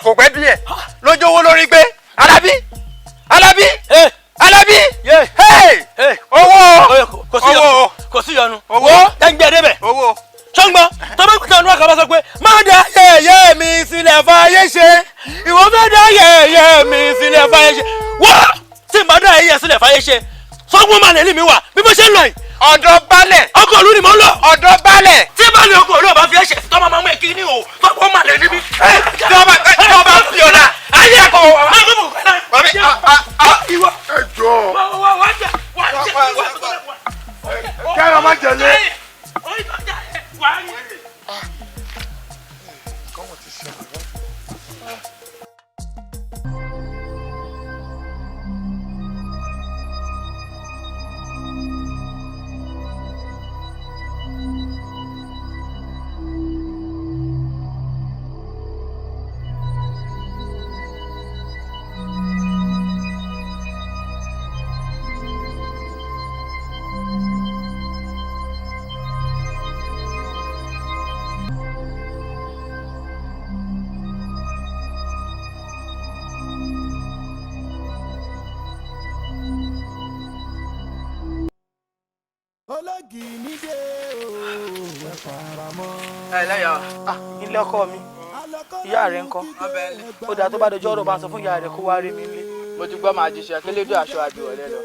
kò gbé díẹ̀ lójú owó lórí gbé. Alábí, Alábí, Alábí. Hey! Owó. Kò sí yọnu, kò sí yọnu. Owó. Jẹ́ngbẹ́ débẹ̀. Owó. Ṣọ́ngbọ́n tó bá gbọ́dọ̀ níwájú kan sọ pé má dá yẹ̀yẹ́ mi sílẹ̀ fàyè ṣe, ìwọ fẹ́ dá yẹ̀yẹ́ mi sílẹ̀ fàyè ṣe. Wá tí n bá dá yẹ̀yẹ́ sílẹ̀ fàyè ṣe, sọ́gun máa lè mi wà bí mo ṣe ń lọ yìí. Ọ̀dọ̀ balẹ̀. Ọkọ̀ òlu ni mò ń lọ. Ọ̀dọ̀ balẹ̀. Tí balẹ̀ ọkọ̀ òlu ọba fi ẹ̀ṣẹ̀ sí tọ́mọ máa mú ẹ̀kí ní o, sọ́gun máa lè níbí. Tọ́ba tọ́ba fi ọ̀la. Ayé ẹ̀kọ́ ìwọ. Ẹ jọ. Kẹ́rọ má jẹ̀lé. Ilé ọkọ mi, ìyá rẹ ńkọ́? Ó dáa, tó bá dọjọ́ ọ̀rọ̀ bá sọ fún ìyá rẹ kó wá rí mi nílé. Mo ti gbọ́, máa jíṣẹ́ kélédó aṣọ àjùwọ̀lẹ́ lọ.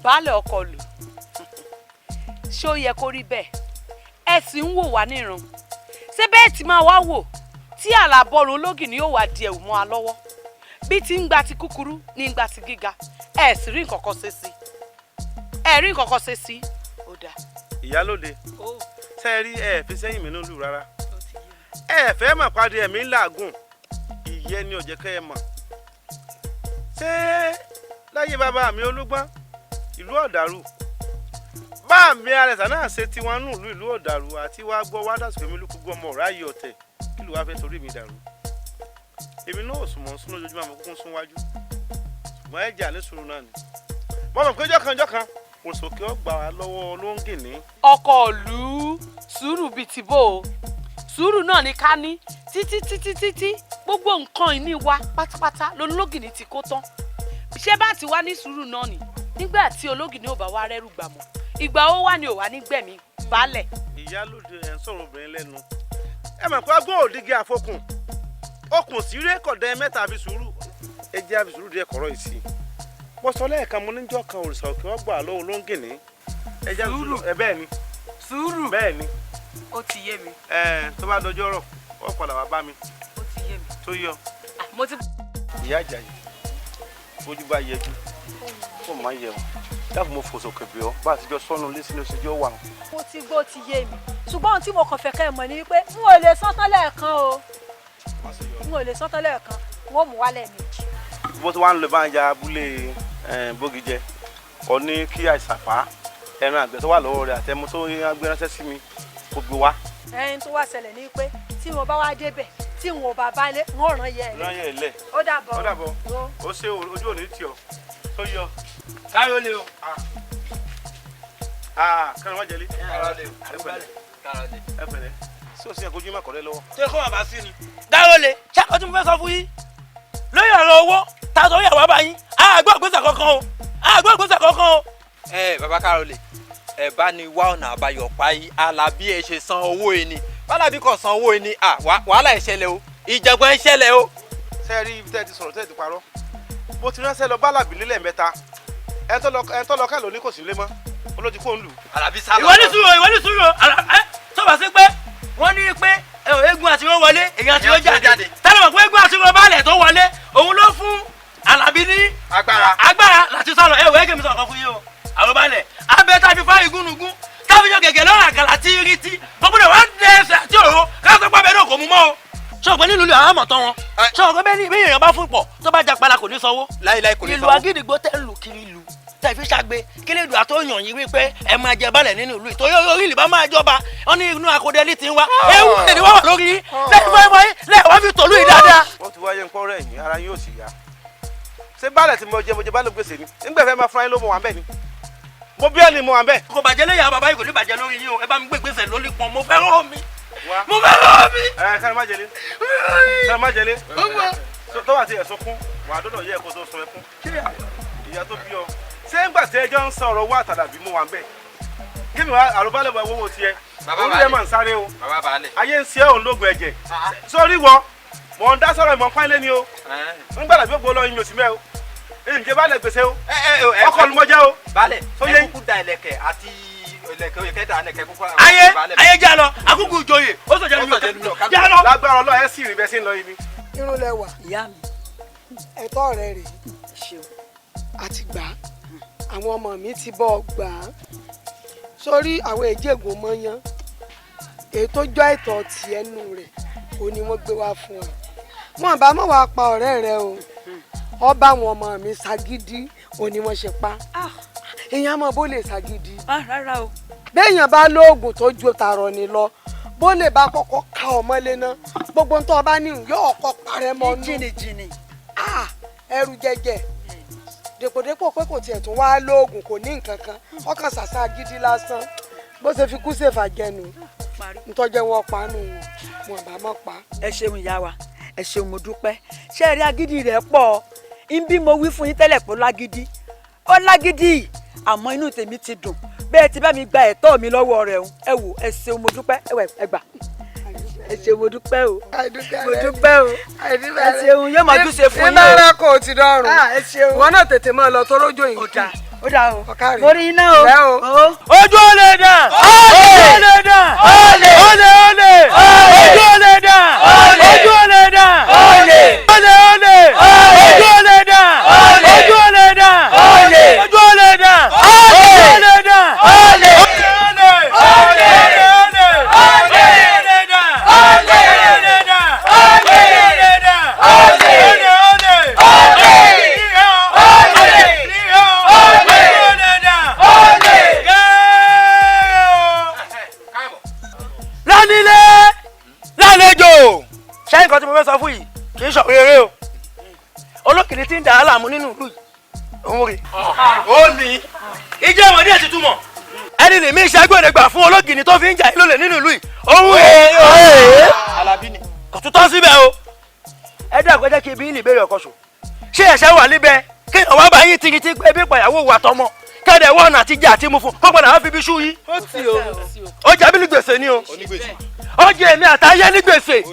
Baálé ọkọ lù, ṣé ó yẹ kó rí bẹ́ẹ̀? Ẹ sì ń wò wá níran, ṣé bẹ́ẹ̀ tí máa wá wò tí àlàbọ̀rùn ológìní yóò wá di ẹ̀wù mọ́ wa lọ́wọ́? Bí ti ń gba ti kúkúrú ní ń gba ti gíga, ẹ sì rí nǹkan kan ṣe sí, ẹ rí nǹkan kan ṣe sí. Ó dáa. Ìyálóde, ṣe rí ẹ fi sẹ́yìn mi nílùú rárá, ẹ fẹ́ mọ̀ pàdé ẹ̀mí làágùn ìyẹn ni ọ̀jẹ̀ kẹ́ ẹ mọ̀. Ṣé láyé bàbá mi Olúgbọ́n ìlú ọ̀dàrú, bá mi Àrẹ̀sà náà ṣe tiwọn nù ìlú ọ̀dàrú àti wá gbọ́ wá dàsìkò mi lùkúgbọ́ ọmọ ọ̀rá yìí ọ̀tẹ̀ kí ló wá fẹ́ torí mi dàrú. Èmi náà ò sùn mọ́ sún lójoojúmọ́, àmọ́ kúkú ń sún wájú, ṣùgbọ́n ẹ̀jẹ̀ àní sùúrù náà ni. Mo mọ̀ pé jọ́kan òsòkè ọgbà lọ́wọ́ Olóńgìní. Ọkọ ìlú, sùúrù bíi ti bó o, sùúrù náà ni ká ní títí títí títí gbogbo nǹkan ìní wa pátápátá lológìní ti kó tán. Ṣé bá ti wá ní sùúrù náà ni nígbà tí ológìní ò bá wá rẹ́rù gbà mọ́, ìgbà ó wà ní ò wá ní gbẹ̀mí baálẹ̀. Ìyálóde, ẹ̀ ń sọ̀rọ̀ obìnrin lẹ́nu, ẹ mọ̀ pé agbó òdìgí àfọkùn okùn síre kọ̀dẹ́ mẹ́ta àfi sùúrù, ẹ jẹ́ àfi sùúrù díẹ̀ kọ̀rọ̀ yìí sí i. Mo sọ lẹ́ẹ̀kan, mo níjọ́ kan òrìṣà òkè ọgbà lọ́wọ́ Olóńgìní. Ẹ jẹ́ àfi sùúrù. Ẹ bẹ́ẹ̀ ni. Sùúrù. Bẹ́ẹ̀ ni. Ó ti yé mi. Ẹ tó bá dọjọ́ rọ̀, ó padà wá bá mi. Ó ti yé mi. Tó yọ. Mo ti. Ìyá Àjàyí, bójú bá yẹjú kó má yẹ o, dáàbò mo fòsòkè bí ọ bá àtijọ́ sọ́nù lé sínú ìṣèjọ́ wà. Mo ti gbọ́, ti yé mi, ṣùgbọ́n ohun tí mo kàn fẹ́ kẹ́ ẹ mọ̀ ni pé n ò lè sán tán lẹ́ẹ̀kan o, n ò lè sán tán lẹ́ẹ̀kan, n ó mú wálẹ̀ méjì. Bó ti wá ń lọ bá ń ya abúlé Bógijẹ, ọ ní kí àìsàpá ẹran àgbẹ̀ tó wà lọ́wọ́ rẹ̀ àtẹmu tó gbé ránṣẹ́ sí mi kó gbé wá. Ẹyin tó wá ṣẹlẹ̀ ni pé tí mo bá wá débẹ̀ tí n ò bá bá lé, n ó ràn yẹ ẹ lẹ̀. Ó dàbọ̀. Ó dàbọ̀. Ó ṣe ojú òní tì ọ́ tó yọ. Káyọ̀ lé o. Kárọ̀ má jẹ́lé. Ẹ pẹ̀lẹ́. Sí o sì yẹ kojú má kọ̀rẹ́ lọ́wọ́. Ṣé kó bàbá sí ni? Káyọ̀ lé. Ṣáà tí mo fẹ́ sọ fún yín lórí ọ̀rọ̀ owó tá a sọ yàwó bá yín, àgbọ̀ ìgbésẹ̀ kankan o, àgbọ̀ ìgbésẹ̀ kankan o. Ẹ bàbá Kárọ̀lẹ̀, ẹ bá ní wá ọ̀nà àbáyọ pa yìí. Alábí ẹ ṣe san owó yìí ni, Bálábí kò san owó yìí ni, wàhálà ìṣẹ̀lẹ̀ o, ìjàngbọ̀n ìṣẹ̀lẹ̀ o. Ṣé ẹ rí ibi tẹ́ ẹ ti sọ̀rọ̀ tẹ́ ẹ ti parọ́? Mo ti ránṣẹ́ lọ Bálábí nílẹ̀ mẹ́ta, ẹ tó lọ ká lóní kò sí lé mọ́, olójú kò ń lù. Alábí sálọ. Ìwọ ní sùúrù, ìwọ ní sùúrù, tó bá sí pé wọ́n ní pé eégún àti wọn wọlé, èyàn àti wọn jáde, tẹ́lẹ̀ mọ̀ pé eégún àti wọn balẹ̀ tó wọlé, òun ló fún Alábí ní agbára láti sálọ. Ẹ wọ ẹ kẹ́mi sọ̀rọ̀ fún yín o, àwọn balẹ̀ abẹ́ tá a fi fá igúnnugún táfi yọ gẹ̀gẹ̀ lọ́rọ̀ àkàlà tí rí tí gbogbo rẹ̀ wá dé ẹsẹ̀ àti òru káṣọ pàbẹ náà kò mú mọ́ o. Ṣọ̀gbọ́n nílùú ilé àwọn àmọ̀tán wọn, ṣọ̀gbọ́n bẹ́ẹ̀ ni bí èèyàn bá fún pọ̀ tó bá japala kò ní sanwó. Láíláí kò ní ìlú sanwó. Agídìgbò tẹ́ ń lù kiri ìlú tẹ́ fi ṣàgbé kí lè dùn àtọ́yàn yín wípé ẹ máa jẹ balẹ̀ nínú ìlú ìtòyí orí ìlú bá máa jọba wọn ní inú akódẹ́lì ti ń wá ewu lè ní wá wà lórí lẹ́yìn fún ẹ̀wọ̀n lẹ́yìn wọ́n fi tòlú yìí dáadáa. Wọ́n ti wáyé nǹkan rẹ̀ yín, ara yóò sì yá. Ṣé baálẹ̀ tí mo jẹ baálẹ̀ gbèsè ni? Nígbà fẹ́ máa fún ayé ló mọ̀ wá bẹ́ẹ̀ ni. Mo bí ẹni mo wà bẹ́ẹ̀. Kò bàjẹ́ lẹ́yìn àwọn bàbá yìí, kò ní bàjẹ́ lórí yín o. Ẹ bá mi gbé gbèsè lórí pọn, mo fẹ́ rọ́ mi. Mo fẹ́ rọ́ mi. Ẹ kárí má jẹlé. Kárí má jẹlé. Tó bá ti ẹ̀ sunkún, wà á dọ́dọ̀ yẹ ẹ̀kọ́ tó sun ẹkún. Ìyá tó bí ọ. Ṣé ńgbà tí ẹjọ́ ń sọ̀rọ̀ wá àtàdàbí mo wà bẹ́ẹ̀? Kí mi wá àròbálẹ̀ wọ owó tiẹ̀? Olú ẹ̀ máa ń sáré o. Ayé ń ṣe òun lóògùn ẹ̀jẹ̀. Sórí wọ, mò ń dá sọ̀rọ̀ ìmọ̀ pánlé ni o. Ń gbàdá bí ó gbó lọ yín mi ò sí mẹ́ o. Ǹjẹ́ baálẹ̀ gbèsè o? Ọkọ̀ ló mọ jẹ́ o. Baálẹ̀, ẹ kúkú da ìlẹ̀kẹ̀ àti ìlẹ̀kẹ̀ oyè kẹta ìlẹ̀kẹ̀ kúkú. Ayé ayé já lọ, àkókò ìjòyè, ó sọ̀jẹ̀ lómi ọ̀ká. Já lọ. Lágbára Ọlọ́run, ẹ sì rí bẹ́ẹ̀ sí ń lọ yìí ni. Irun lẹ wà. Ìyá mi. Ẹ̀tọ́ rẹ rèé. Àti gbà á. Àwọn ọmọ mi ti bọ́ ọ gbà á. Sórí àwọn èjègùn mọ́yán. Èyí tó jọ ẹ̀tọ́ ti ẹnu rẹ̀, òun ni wọ́n gbé wá fún ọ. Wọ́n bá mọ̀ wá pa ọ̀rẹ́ rẹ o. Ọba àwọn ọmọ mi ṣagídí, òun ni wọ́n ṣe pa. Èèyàn mọ̀ bó lè ṣagídí. Rárá o. Béèyàn bá lóògùn tó ju tààrọ̀ ni lọ, bó lè bá kọ́kọ́ ka ọmọ lé ná, gbogbo ń tọ́ ọba ní yóò kọ́ parẹ́ mọ́ nú. Jìnnìjìnnì. Ẹrù jẹjẹ. Dèpòdépò pé kò tiẹ̀ tún wá lóògùn, kò ní nǹkan kan, ọkàn ṣàṣà gidi lásán. Bó ṣe fi kú ṣèfà jẹnu, ntọ́jẹ́ wọn pa nù wọn bá mọ̀ pa. Ẹ ṣeun ìyá wa, ẹ ṣeun, mo dúpẹ́. Ṣé ẹ rí agídí rẹ̀ pọ̀? Ń bí mo wí fún yín tẹ́lẹ̀ pé ó lágídí. Ó lágídí, àmọ́ inú tèmi ti dùn. Bẹ́ẹ̀ ti bá mi gba ẹ̀tọ́ mi lọ́wọ́ rẹ̀ o. Ẹ wò, ẹ ṣeun, mo dúpẹ́. Ẹ wẹ̀, ẹ gbà. Ẹ ṣeun, mo dúpẹ́ o. Mo dúpẹ́ o. Ẹ ṣeun, yóò máa dúṣe fún yín o. Iná kò ti dọ̀rùn. Wọn náà tètè máa lọ torójó yìí. Ó dáa, ó dáa o. Mo rí iná o. Ojú olè dà! Ojú olè dà! Olè olè! Ojú olè dà! Ojú olè dà! Olè olè! Ojú olè dà! Ojú olè dà! Ojú olè dà! Ojú olè dà! Olè olè! Olè olè! Olè dà! Olè dà! Olè dà! Olè olè! Olè olè dà! Olè! Lálílé lálejò, ṣé nǹkan tí mo fẹ́ sọ fún yìí kì í ṣọ̀rọ̀ eré o. Olókìní tí ń dà á láàmú nínú ìlú yìí òun rè ó ní ìjẹ́ ìwọ̀n díẹ̀ ti túmọ̀ ẹni lè mí ìṣàgbọ̀n gbà fún olókìní tó fi ń jà yín lólè nínú ìlú yìí òun rè. Alábí ni. Kò tún tán síbẹ̀ o. Ẹ dàgbọ́, jẹ́ kí ibi yín lè béèrè ọkọ̀ sùn. Ṣé ẹ̀ṣẹ̀ wà níbẹ̀ kéèyàn wá bá yín tigi tí ebi pàyàwó wà tọmọ kẹ́dẹ̀ wọ́n ọ̀nà àtijọ́ àti mú fún kó padà wá fi ibi ṣú yín? Ó ti o. Ó jẹ́ bí ní gbèsè ni o. Ó jẹ́ èmi àtayé ní gbèsè.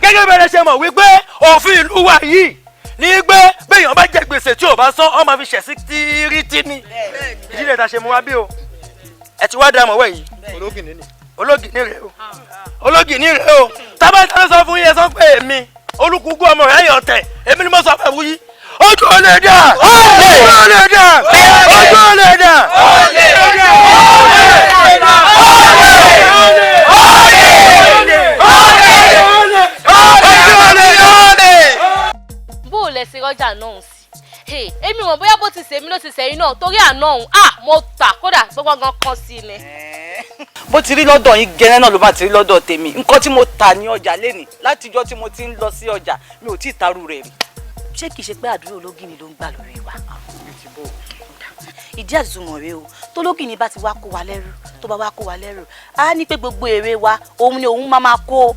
Gẹ́gẹ́ bẹ́ẹ̀ ṣe mọ̀ wípé òfin ìlú wa yìí ní pé béèyàn bá jẹ gbèsè tí ò bá san, ó máa fi ṣẹ̀ sí tírítí ni. Ìdílé ta ṣe mú wá bí o. Ẹ ti wá dá mọ̀wẹ́ yìí. Ológìní ni. Ológìní rèé o. Ológìní rèé o. Tábà tí sọ fún yín, ẹ sọ pé èmi olùkúkú ọmọ rẹ̀ yọ̀ tẹ̀, èmi ni mo sọ fẹ́ wúyí. Ojú olè dà! Ojú olè dà! Ojú olè dà! Olè dà! Olè dà! Olè! Olè! Olè! Bó o lẹ ṣe rọjà náà sí, èmi mọ̀ bóyá bó ti ṣèmi ló ti ṣẹ̀yìn náà, torí àná òun à mo tà kódà gbogbo gan kan sí ni. Bó ti rí lọ́dọ̀ yín gẹ́rẹ́ náà ló bá ti rí lọ́dọ̀ tèmi. Nǹkan tí mo tà ní ọjà lénìí, látijọ́ tí mo ti ń lọ sí ọjà, mi ò tí ì tarú rẹ̀ rí. Ṣé kìí ṣe pé àdúrà ológìní ló ń gbà lórí wa? Ìdí àtúmọ̀ rèé o. Tólógìní bá ti wá kó wa lẹ́rù, tó bá wá kó wa lẹ́rù, á ní pé gbogbo èrè wa òun ni òun máa máa kó.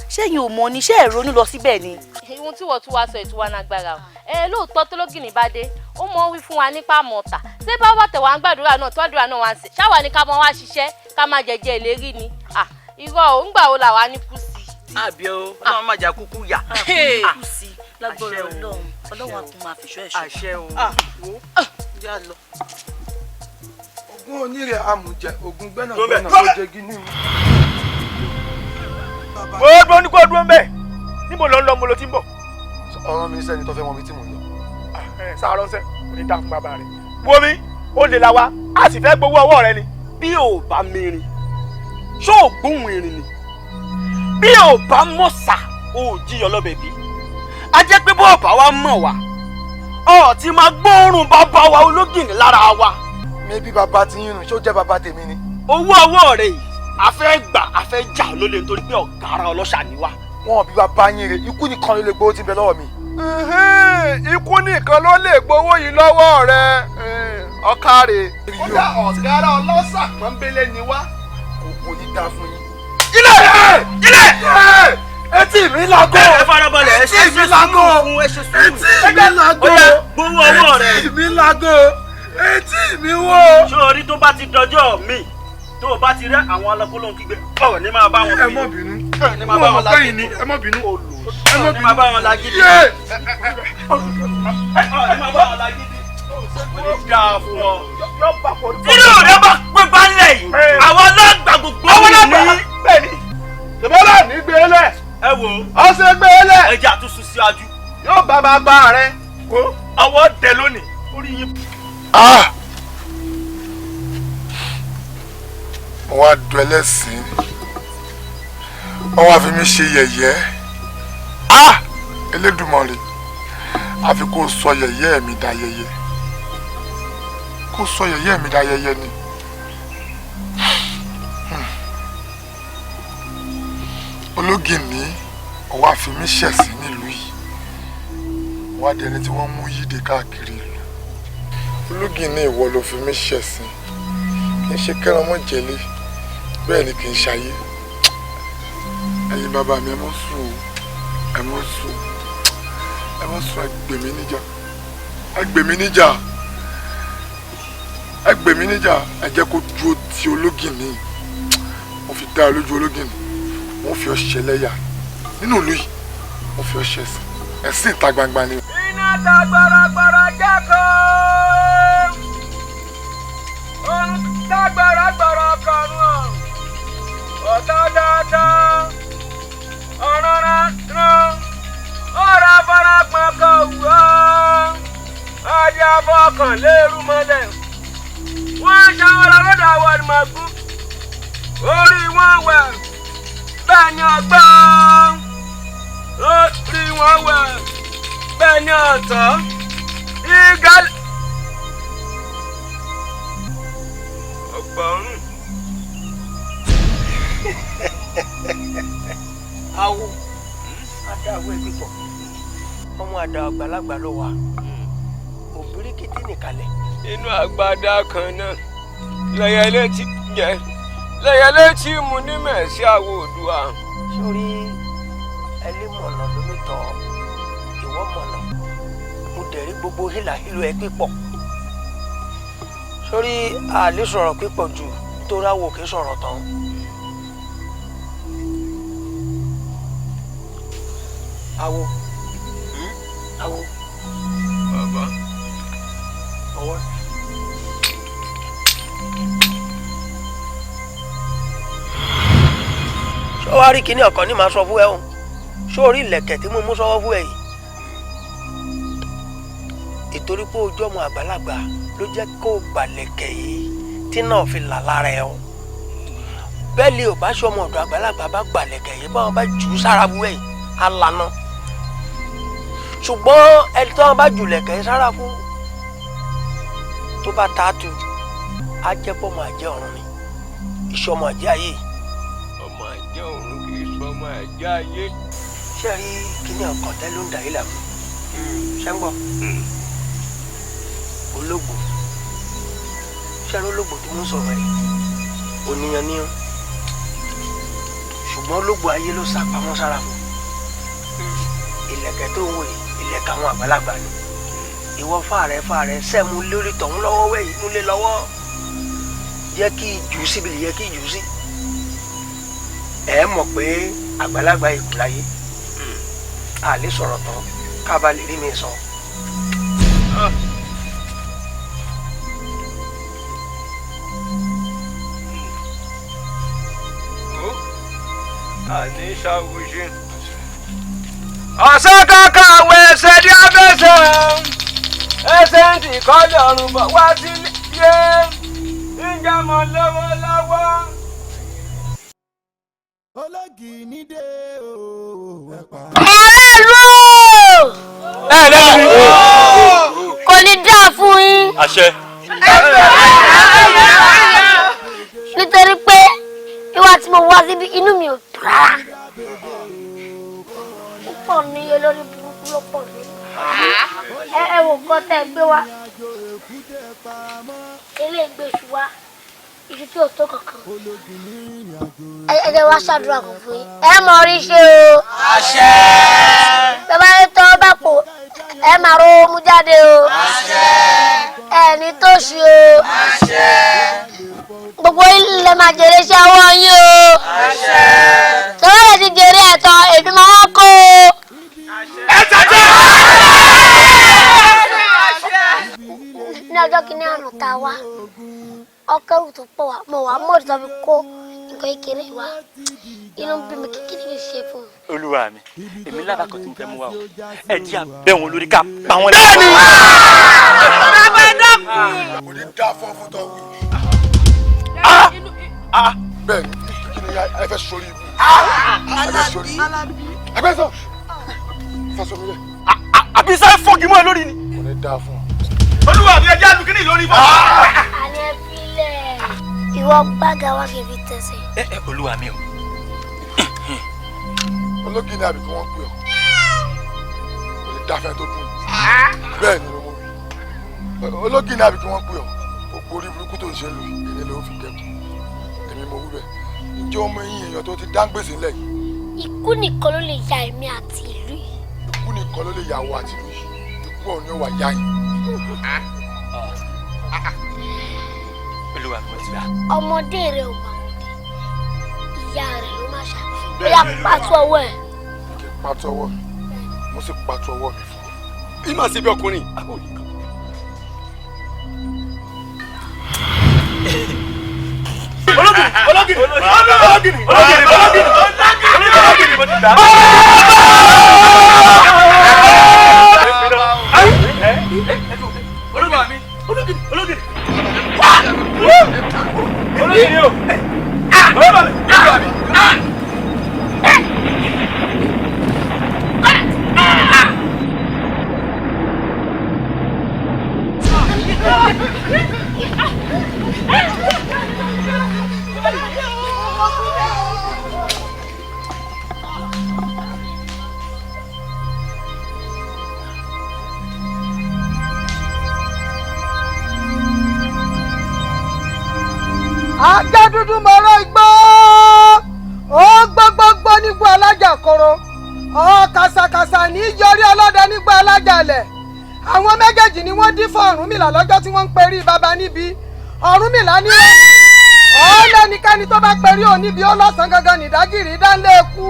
Ṣẹ́yìn ò mọ̀ ni? Ṣé ẹ̀ ronú lọ síbẹ̀ ni? Ohun tí wọ́n tún wá sọ ìtura nágbára o. Ẹ lóòótọ́, tólógìní bá dé, ó mọ wí fún wa nípa mọ̀ọ́ta. Ṣé bá wà tẹ̀ wá ń gbàdúrà náà, tó àdúrà náà wá ń ṣe, ṣáwa ni ká mọ wá ṣiṣẹ́ ká máa jẹjẹ ìlérí ni? Irọ́ o, ńgbà wo làwa ní kú sí? Àbí o, Ọlọ́run má jà kúkú yà. Kú sí lágbára Ọlọ́run. Ọlọ́run á tún máa fìṣọ́ ẹ̀ṣọ́. Àṣẹ o. Wo já lọ. Ogún onírè amùjẹ, ogún gbẹ́nàgbẹ́nà ló jẹ gíní. Gbogbo ní kó dúró mbẹ, níbo ló ń lọ, mo ló ti ń bọ̀? Ọ̀rọ̀ mi sẹ́ni tó fẹ́ mọ ibi tí mò ń lọ. Sáárọ̀ ń sẹ́, kò ní dá fún bàbá rẹ̀. Wo mi, ó lè la wa, a sì fẹ́ gbowó ọwọ́ rẹ ni. Bí ò bá mirin, ṣó ò gbóhùn irin ni? Bí ò bá mọ̀sà, ò jíyọ lọ́bẹ̀ bí. A jẹ́ pé bọ́ọ̀ bá wa mọ̀ wá, ọ̀ ti máa gbóòórùn bàbá wa ológìnní lára wa. Mi bí bàbá ti yín nù, ṣó jẹ́ bàbá tèmi ni? Owó ọwọ́ rẹ̀ yìí, a fẹ́ gbà, a fẹ́ jà lólè nítorí pé ọ̀gá ara ọlọ́ṣà ni wá. Wọn ò bí bàbá yín rè, ikú nìkan ló lè gbowó tí ń bẹ lọ́wọ́ mi. Ikú nìkan ló lè gbowó yìí lọ́wọ́ rẹ, ọ̀kàrẹ̀. Kódà ọ̀gára ọlọ́sà pọ́nbélé ni wá, kò ní dáa fún yín. Ilẹ̀! Ilẹ̀! Etí mi lago. Ẹ farabalẹ̀, ẹ ṣe Etí mi lago. sùúrù, ẹ ṣe sùúrù. Etí mi lago. Ó yá, gbowó ọwọ́ rẹ. Etí mi lago. Etí mi wó. Ṣé orí tó bá ti dọjọ́ mi tó o bá ti rẹ́ àwọn alákólóhùn kígbe ọ̀rọ̀ ní máa bá wọn Ẹ má bínú. Ní máa bá wọn Mo mọ̀ pé yìí lágídí. ni, ẹ má bínú. Ẹ má Ní máa bá wọn lágídí. Yé! Ọ̀rọ̀ ní máa bá wọn lágídí. Kò ní dáa fún ọ. Tínú rẹ bá pé balẹ̀ yìí, àwọn alágbà gbogbo Àwọn mi alágbà ní. Bẹ́ẹ̀ni, ṣùgbọ́n ní gbélé. Ẹ wo. Ọ̀sẹ̀ gbélé. Ẹ jẹ́ àtúnṣe síwájú. Yóò bá bàbá rẹ. Ọwọ́ tẹ lónìí. Orí yín. Ah! Mo wá dùn ẹlẹ́sìn, wọ́n wá fi mí ṣe yẹ̀yẹ́. Ah! Elédùmarè, àfi kó sọ yẹ̀yẹ́ mi dayẹyẹ, kó sọ yẹ̀yẹ́ mi dayẹyẹ ni. Ológìní, ó wá fi mí ṣẹ̀sín nílùú yìí, wá di ẹni tí wọ́n mú yíde káàkiri ìlú. Ológìní, ìwọ ló fi mí ṣẹ̀sín. Kì í ṣe kẹ́ran mọ́ jẹ́lé, bẹ́ẹ̀ ni kì í ṣayé. Ẹ̀yin bàbá mi, ẹ mọ́ sùn o, ẹ mọ́ sùn, ẹ mọ́ sùn. Ẹ gbè mí níjà, ẹ gbè mí níjà, ẹ gbè mí níjà. Ẹ jẹ́ kó dúró ti Ológìní. Mo fi dá ọ lójú, Ológìní, mo fi ọ ṣẹlẹ́yà nínú ìlú yìí, mo fi ọ ṣẹ̀sín, ẹ̀sìn ìta gbangba ni. Iná ta gbọ̀rọ̀gbọ̀rọ̀ jẹ́kọ̀ọ́. Òun ta gbọ̀rọ̀gbọ̀rọ̀ kọ̀ọ̀rùn ọ̀. Ọ̀tọ̀ dáadáa. Ọ̀rọ̀ rán. Ọ̀rọ̀ afárapọ̀ kan wù ọ́. Adé afọkàn lérú mọ́lẹ̀. Wọ́n ṣàwọn lọ́dọ̀ àwọn ìmọ̀gún. Orí wọn wẹ̀. Bẹ́ẹ̀ ni ọgbọ́n. Orí wọn wẹ̀. Bẹ́ẹ̀ ni ọ̀tọ̀. Ìgá. Ọgbọ̀nrún. Awo adáwọ ẹbí pọ, ọmọ àdá àgbàlagbà ló wà, òbíríkìtì nìkalẹ̀. Inú àgbàdá kan náà lẹyẹlé ti jẹ, lẹyẹlé tí mu ní mẹ̀sí àwọ̀ Oòduà. Sórí ẹlẹ́mọ̀nà lómi tọ́ ìwọ mọ̀nà, mo dẹ̀rí gbogbo hílàhílo ẹ pípọ̀. Sórí àlè sọ̀rọ̀ pípọ̀ jù nítorí àwọ̀ kì í sọ̀rọ̀ tán. Awo, awo. Bàbá. Ọwọ́. Ṣé wàá rí kinní ọ̀kan ní màá sọ fún ẹ o? Ṣé o rí ìlẹ̀kẹ̀ tí mo mú sọ́wọ́ fún ẹ yìí? Ìtorí pé ojú ọmọ àgbàlagbà ló jẹ́ kó o gbàlẹ̀kẹ̀ yìí tí náà fi là lára ẹ o. Bẹ́ẹ̀ ni ò bá ṣe ọmọ ọ̀dọ̀ àgbàlagbà bá gbàlẹ̀kẹ̀ yìí, báwọn bá jù ú sára fún ẹ yìí, á lànà. Ṣùgbọ́n ẹni tí wọ́n bá jù lẹ̀kẹ̀ sára fún tó bá ta tu, á jẹ́ pọ̀ mọ́ àjẹ́ ọ̀run ni, iṣẹ́ ọmọ àjẹ́ ayé. Ọmọ àjẹ́ ọ̀run kì í sọ ọmọ àjẹ́ ayé. Ṣé rí kíní ọkàn tẹ́ ló ń dà yìí làmú? Ṣé ń gbọ́? Ológbò. Ṣé rí ológbò tí mo ń sọ̀rọ̀ yìí? Ònìyàn ni ó. Ṣùgbọ́n ológbò ayé ló sá pamọ́ sára fún. Ìlẹ̀kẹ̀ tó ń wò yìí, ìlẹ̀kẹ̀ àwọn àgbàlagbà ni. Ìwọ fàárẹ̀ fàárẹ̀ sẹ́mu lórí tọ̀hún lọ́wọ́ wẹ̀ yìí múlẹ̀ lọ́wọ́. Yẹ kí jù síbi yẹ kí jù sí. Ẹ mọ̀ pé àgbàlagbà ikú láyé. A lè sọ̀rọ̀ tán ká bá lè rí mi sọ. Àní ṣàwùjẹ. Ọ̀sán kankan àwọn ẹsẹ̀ ní abẹ́sẹ̀ ẹsẹ̀ ń tì kọ́lé ọ̀run bọ̀ wá sílé ǹjẹ́ mo lówó lọ́wọ́. Ológìní dé o. Aráàlú Ẹ lẹ́nu mi. kò ní dáa fún yín. Àṣẹ. Nítorí pé ìwà tí mo wá síbi inú mi ò dùn rárá. Púpọ̀ ní olórí burúkú ló pọ̀ ní. Ẹ wò kọ́ tẹ́ ẹ gbé wá. Eléyìí gbé iṣu wá. Iṣu tí ò tó kankan. Ẹ jẹ́ wá ṣàdúrà kan fún yín. Ẹ mọ orí ṣe o. Àṣẹ. Bàbá yẹn tọ́ bá pò ẹ máa rówó mú jáde o. Àṣẹ. Ẹ ní tòṣì o. Àṣẹ. Gbogbo ilẹ̀ máa jèrè iṣẹ́ ọwọ́ yín o. Àṣẹ. Tọ́lá lè ti jèrè ẹ̀tọ́ èmi máa wá kó o. Ẹ tẹ̀tẹ̀. Ní ọjọ́ kìíní àná tá a wá, ọkẹ́rù tó pọ̀ wá, mo wà mọ́ọ̀dù tó fi kó nǹkan kékeré wá. Inú bí mi kékeré mi ṣe fún mi. Olúwa mi, èmi lábàá kan tí mo fẹ́ mú wa o, ẹ jẹ́ abẹ́ wọn lórí ká pa wọn lẹ́nu. Bẹ́ẹ̀ni. Bàbá ẹ dákun. Kò ní dá fún fún tọ́ wí. Bẹ́ẹ̀ni, kí ni ẹ fẹ́ sórí ibú? Ẹ fẹ́ sórí ibú. Ẹ fẹ́ sọ. Fẹ́ sọ mi lẹ̀. Àbí sáré fọ́ọ̀gì mọ́ ẹ lórí ni. Kò ní dá fún ọ. Olúwa mi, ẹ jẹ́ àlùkìní lórí bọ́. Àní ẹ filẹ̀. Ìwọ gbága wá kí n fi tẹ̀sẹ̀. Ẹ ẹ olúwa mi o. Ológìní àbí kí wọ́n pè ọ́. Kò ní dáfẹ́ tó dùn. Bẹ́ẹ̀ ni mo wí. Ológìní àbí kí wọ́n pè ọ́. Gbogbo orí burúkú tó ń ṣe lù èmi ló fi dẹ́kun. Èmi mo wí bẹ́ẹ̀. Ǹjẹ́ ọmọ eyín èèyàn tó ti dá gbèsè ńlẹ̀ yìí? Ikú nìkan ló lè ya èmi àti ìlú yìí. Ikú nìkan ló lè ya àwọ̀ àti ìlú yìí. Ikú ọ̀hún ni ó wà yá yín. Olúwa mi, mo ti gbà. Ọmọdé rẹ ò máa wọlé. Ìyá rẹ ló máa ṣá. Bóyá pàtó ọwọ́ ẹ̀. Kí n pàtó ọwọ́ mi. Mo sì pàtó ọwọ́ mi fún ọ. Ìmọ̀ sí bí ọkùnrin. Ológìní, ológìní, ológìní, ológìní, ológìní, ológìní, mo ti gbà. Olúwa mi, ológìní, ológìní. Ológìní o. Olúwa mi, olúwa mi. Ajá dúdú mọ̀rọ̀ igbó ó gbogbogbò nígbó alájà koro ọ̀ kàṣàkàṣà ní yọrí ọlọ́dẹ nígbó alájà lẹ̀. Àwọn méjèèjì ni wọ́n dín fún Ọ̀rúnmìlà lọ́jọ́ tí wọ́n ń perí baba níbi. Ọ̀rúnmìlà ní ó lẹ́nikẹ́ni tó bá perí òun níbi ó lọ́sàn-án gangan nìdágìrì dánlé kú.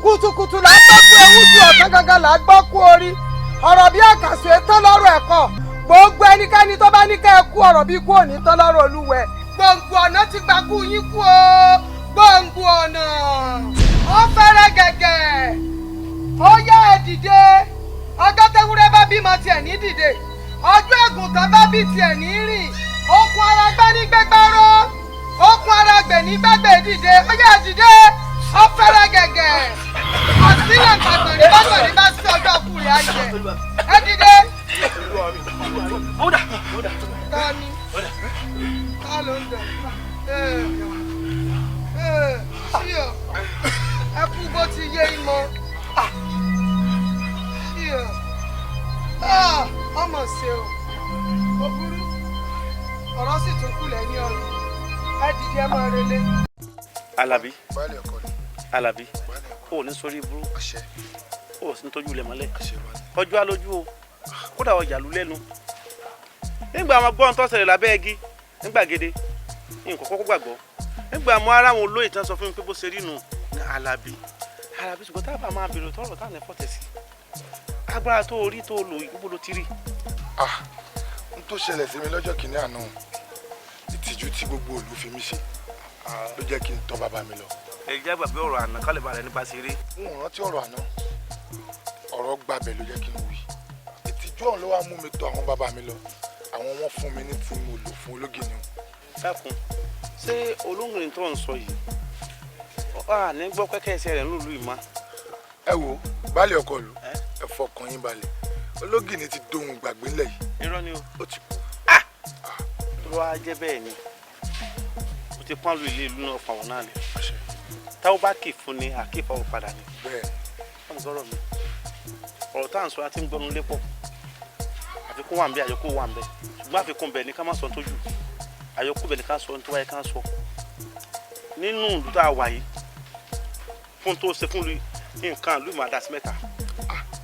Kùtùkùtù là á gbọ́ kú ewu ju ọ̀sán gangan là á gbọ́ kú orí. Ọ̀rọ̀ bí àkàsù ètò lọ́rọ̀ ẹ̀kọ́. Gbogbo ẹnikẹ́ni tó bá ní kẹ́ ẹ kú ọ̀rọ̀ bí kú òní tán lọ́rọ̀ olúwẹ̀. Gbòǹgbò ọ̀nà ti gbà kú yín kú o. Gbòǹgbò ọ̀nà ó fẹ́rẹ̀ gẹ̀gẹ̀. Ó yá ẹ dìde. Ọjọ́ tẹ́wúrẹ́ bá bímọ tiẹ̀ ní dìde. Ọjọ́ àgùntàn bá bí tiẹ̀ ní rìn. Okùn ara gbá ní gbẹgbẹ́rọ́. Okùn ara gbẹ̀ ní gbẹ́gbẹ́ dìde. Ó yá ẹ dìde. Ó fẹ́rẹ̀ gẹ̀gẹ̀. Àsílẹ̀ gbàgbọ̀nrín bá gbọ̀nrín bá sí ọjọ́ ọkùnrin ayẹ. Ẹ dìde. Ta ni? Ta ló ń dọ̀? Ṣíọ, ẹ kú bó ti yé ìmọ̀. Ṣíọ, ọmọ ṣe o, ó burú, ọ̀rọ̀ sì tún kù lẹ́yìn ọ̀rọ̀. Ẹ dìde ẹ máa relé. Alábí, Alábí, o ò ní sórí burú, o ò sì ní tójú ilẹ̀ mọ́lẹ̀, ọjọ́ alójú o, kódà ọjà lù lẹ́nu. Nígbà àwọn gbọ́n tó ṣẹlẹ̀ lábẹ́ igi nígbàgede, nǹkan kọ́kọ́ gbàgbọ́. Nígbà mọ ara àwọn olóyè tán sọ fún mi pé bó ṣe rí nù ní Alábí. Alábí, ṣùgbọ́n tá a bá máa bèrè tọrọ táwọn ẹ̀fọ́ tẹ̀ sí. Agbára tó rí tó lò yìí, ló ti rí. N tó ṣẹlẹ̀ sí mi lọ́jọ́ kìíní àná, ìtìjú tí gbogbo òlù fi mí ṣe ló jẹ́ kí n tọ́ bàbá mi lọ. Ẹ jẹ́ gbàgbé ọ̀rọ̀ àná kálí balẹ̀ nípa ṣeré. N ò rántí ọ̀rọ̀ àná, ọ̀rọ̀ gbàbẹ̀ ló jẹ́ kí n wí. Ìtìjú ọ̀hún ló wá mú mi tọ̀ àwọn bàbá mi lọ. Àwọn wọn fún mi ní tí mo lò fún ológìní o. Dákun, ṣé olóńgbò tó ń sọ yìí a ní gbọ́ kẹ́kẹ́ ẹsẹ̀ rẹ̀ nílùú ìmọ̀. Ẹ wo baálé ọkọ ìlú, ẹ fọkàn yín balẹ̀, ológìní ti dohun gbàgbé ńlẹ̀ yìí. Irọ́ ni o. Ó ti kú. Tó bá jẹ́ bẹ́ẹ̀ ni o ti pọ́n lu ilé ìlú náà fún àwọn náà lẹ̀. Táwọn bá kì í fún ni àkífà ò padà ni. Bẹ́ẹ̀ wọ́n gbọ́rọ̀ mi, ọ̀rọ̀ tá à ń sọ láti ń gbọ́nu lé pọ̀. Àfikún wà ń bẹ, àyọkú wà ń bẹ, ṣùgbọ́n àfikún bẹ ní ká má sọ tó jù, àyọkú bẹ ní ká sọ tó wáyé ká sọ. Nínú ìlú tá a wà yìí, fún tó ṣe fún lu nǹkan ìlú máa dá sí mẹ́ta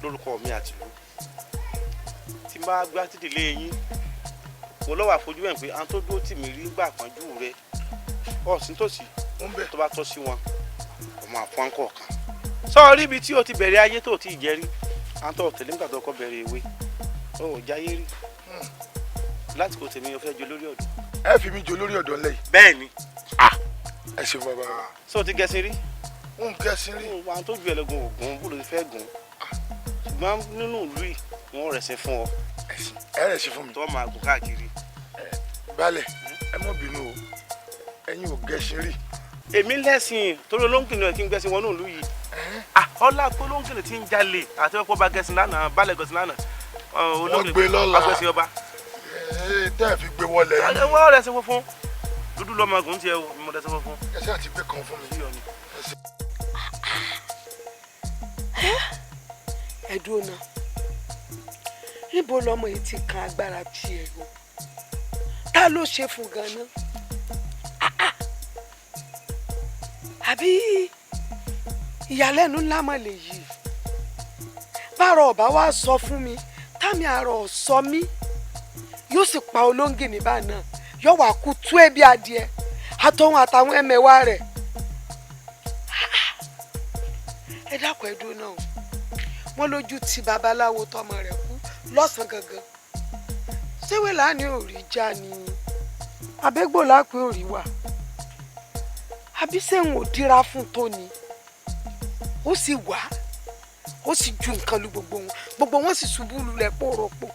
lórúkọ mi àti ìlú. Tí n bá gbá títí lé yín, mo lọ́wọ́ àfojú ẹ̀ pé àwọn tó dúró tì mí rí gbà pọ́njú rẹ ọ̀sìn tòsí tó bá tọ́ sí wọn, ọmọ àfọ́n kọ̀ọ̀kan. Sọ rí ibi tí o ti bẹ̀rẹ̀ ayé tó ti jẹ rí, àwọn tó tẹ̀lé nígbà tó kọ́ bẹ̀rẹ̀ ìwé, o ò jáyé rí. Láti kò tèmi, o fẹ́ jẹ olórí ọ̀dọ́. Ẹ fi mi jẹ olórí ọ̀dọ́ ńlẹ̀ yìí. Bẹ́ẹ̀ ni. Ẹ ṣe bàbá. Sọ ti gẹ̀ẹ́sì rí? Ń gẹ̀ẹ́sì rí. Àwọn tó ju ẹlẹ́gùn ògùn bó ló ti fẹ́ gùn. Ṣùgbọ́n nínú ìlú yìí, wọ́n rẹ̀ sí fún ọ. Ẹ rẹ̀ sí fún mi. Tó máa gùn káàkiri. Balẹ̀, ẹ má bínú o, ẹ̀yin ò gẹ̀ẹ́sì rí. Èmi lẹ́sìn torí olóńgìnì ẹ̀ kí n gbẹ́sìn wọnú ìlú yìí. Ọlá olóńgìnì tí ń jalè àti ọ̀pọ̀ bá gẹ̀ẹ́sì lánàá, balẹ̀ gẹ̀ẹ́sì lánàá. Wọ́n gbé lọ́la. Agbẹ́sìn ọba. Tẹ́ ẹ fi gbé wọlé. Ẹ wọ́n rẹ̀ sí funfun. Dúdú lọ́mọ gùn tiẹ̀ o, mo rẹ̀ sí funfun. Ẹ ṣáà ti gbé kan fún mi. Ẹ dúró náà, níbo lọmọ yìí ti kan agbára tiẹ̀ o? Ta ló ṣe fún ganan? Àbí ìyàlẹ́nu ńlá mọ̀ lèyí? Báàrọ̀ ọ̀bá wa sọ fún mi, támi àrọ̀ sọ mí, yóò sì pa olóńgìní bá náà, yóò wá kú tú ẹbí adìẹ àtọ̀hún àtàwọn ẹmẹ̀wà rẹ̀. Ẹ dákun, ẹ dúró náà o. Wọ́n lójú ti babaláwo tọmọ rẹ̀ kú lọ́sàn-án gangan. Ṣéwé láàánú òrì já ni abẹ́gbò lápẹ́ òrì wà, àbí sẹ́hùn ò dira fún tóni? Ó sì wá, ó sì ju nǹkan lu gbogbo wọn, gbogbo wọn sì ṣubú lulẹ̀ pòròpò.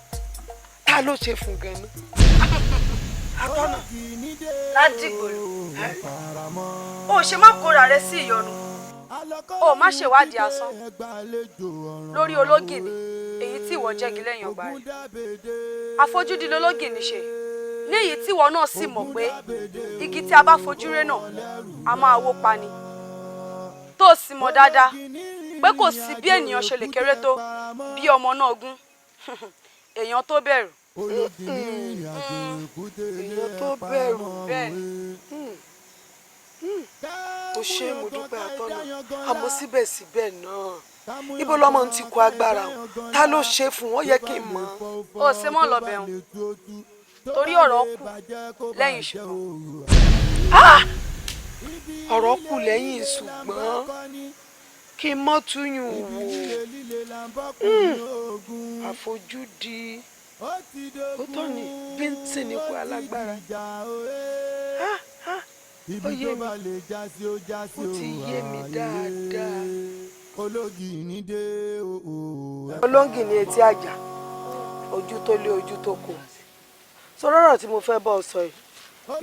Ta ló ṣe fún ganan? Atọ́nà. Ládìgbòlù, o ṣe má kóra rẹ sí ìyọnu, o má ṣèwádìí asán lórí ológìní èyí tí ìwọ jẹ́gi lẹ́yìn ọgbà rẹ̀. Àfojúdi lológìní ṣe ní èyí tí ìwọ náà sì mọ̀ pé igi tí a bá fojú ré náà a máa wó pa ni, tó o sì mọ̀ dáadáa pé kò sí bí ènìyàn ṣe lè kéré tó bí ọmọ náà gún èèyàn tó bẹ̀rù. Èèyàn tó bẹ̀rù bẹ́ẹ̀ ni. O ṣé, mo dúpẹ́ àtọ́nà. Àmọ́ síbẹ̀síbẹ̀ náà, ibo lọmọ ti kó agbára o? Ta ló ṣe fún ọ? Yẹ kí n mọ̀. O ṣe mọ́ lọ́bẹ̀ ọ̀hún torí ọ̀rọ̀ kù lẹ́yìn ṣùgbọ́n. Ọ̀rọ̀ kù lẹ́yìn ṣùgbọ́n, kí n mọ́ túyùn wò. Àfojúdi ó tọ́ ni bíntín ní kú alágbára. Ó yé mi, ó ti yé mi dáadáa. Olóńgìní etí àjà, ojú tó lé ojú tó kò. Sọ̀rọ̀ ọ̀rọ̀ tí mo fẹ́ bọ́ ọ sọ yìí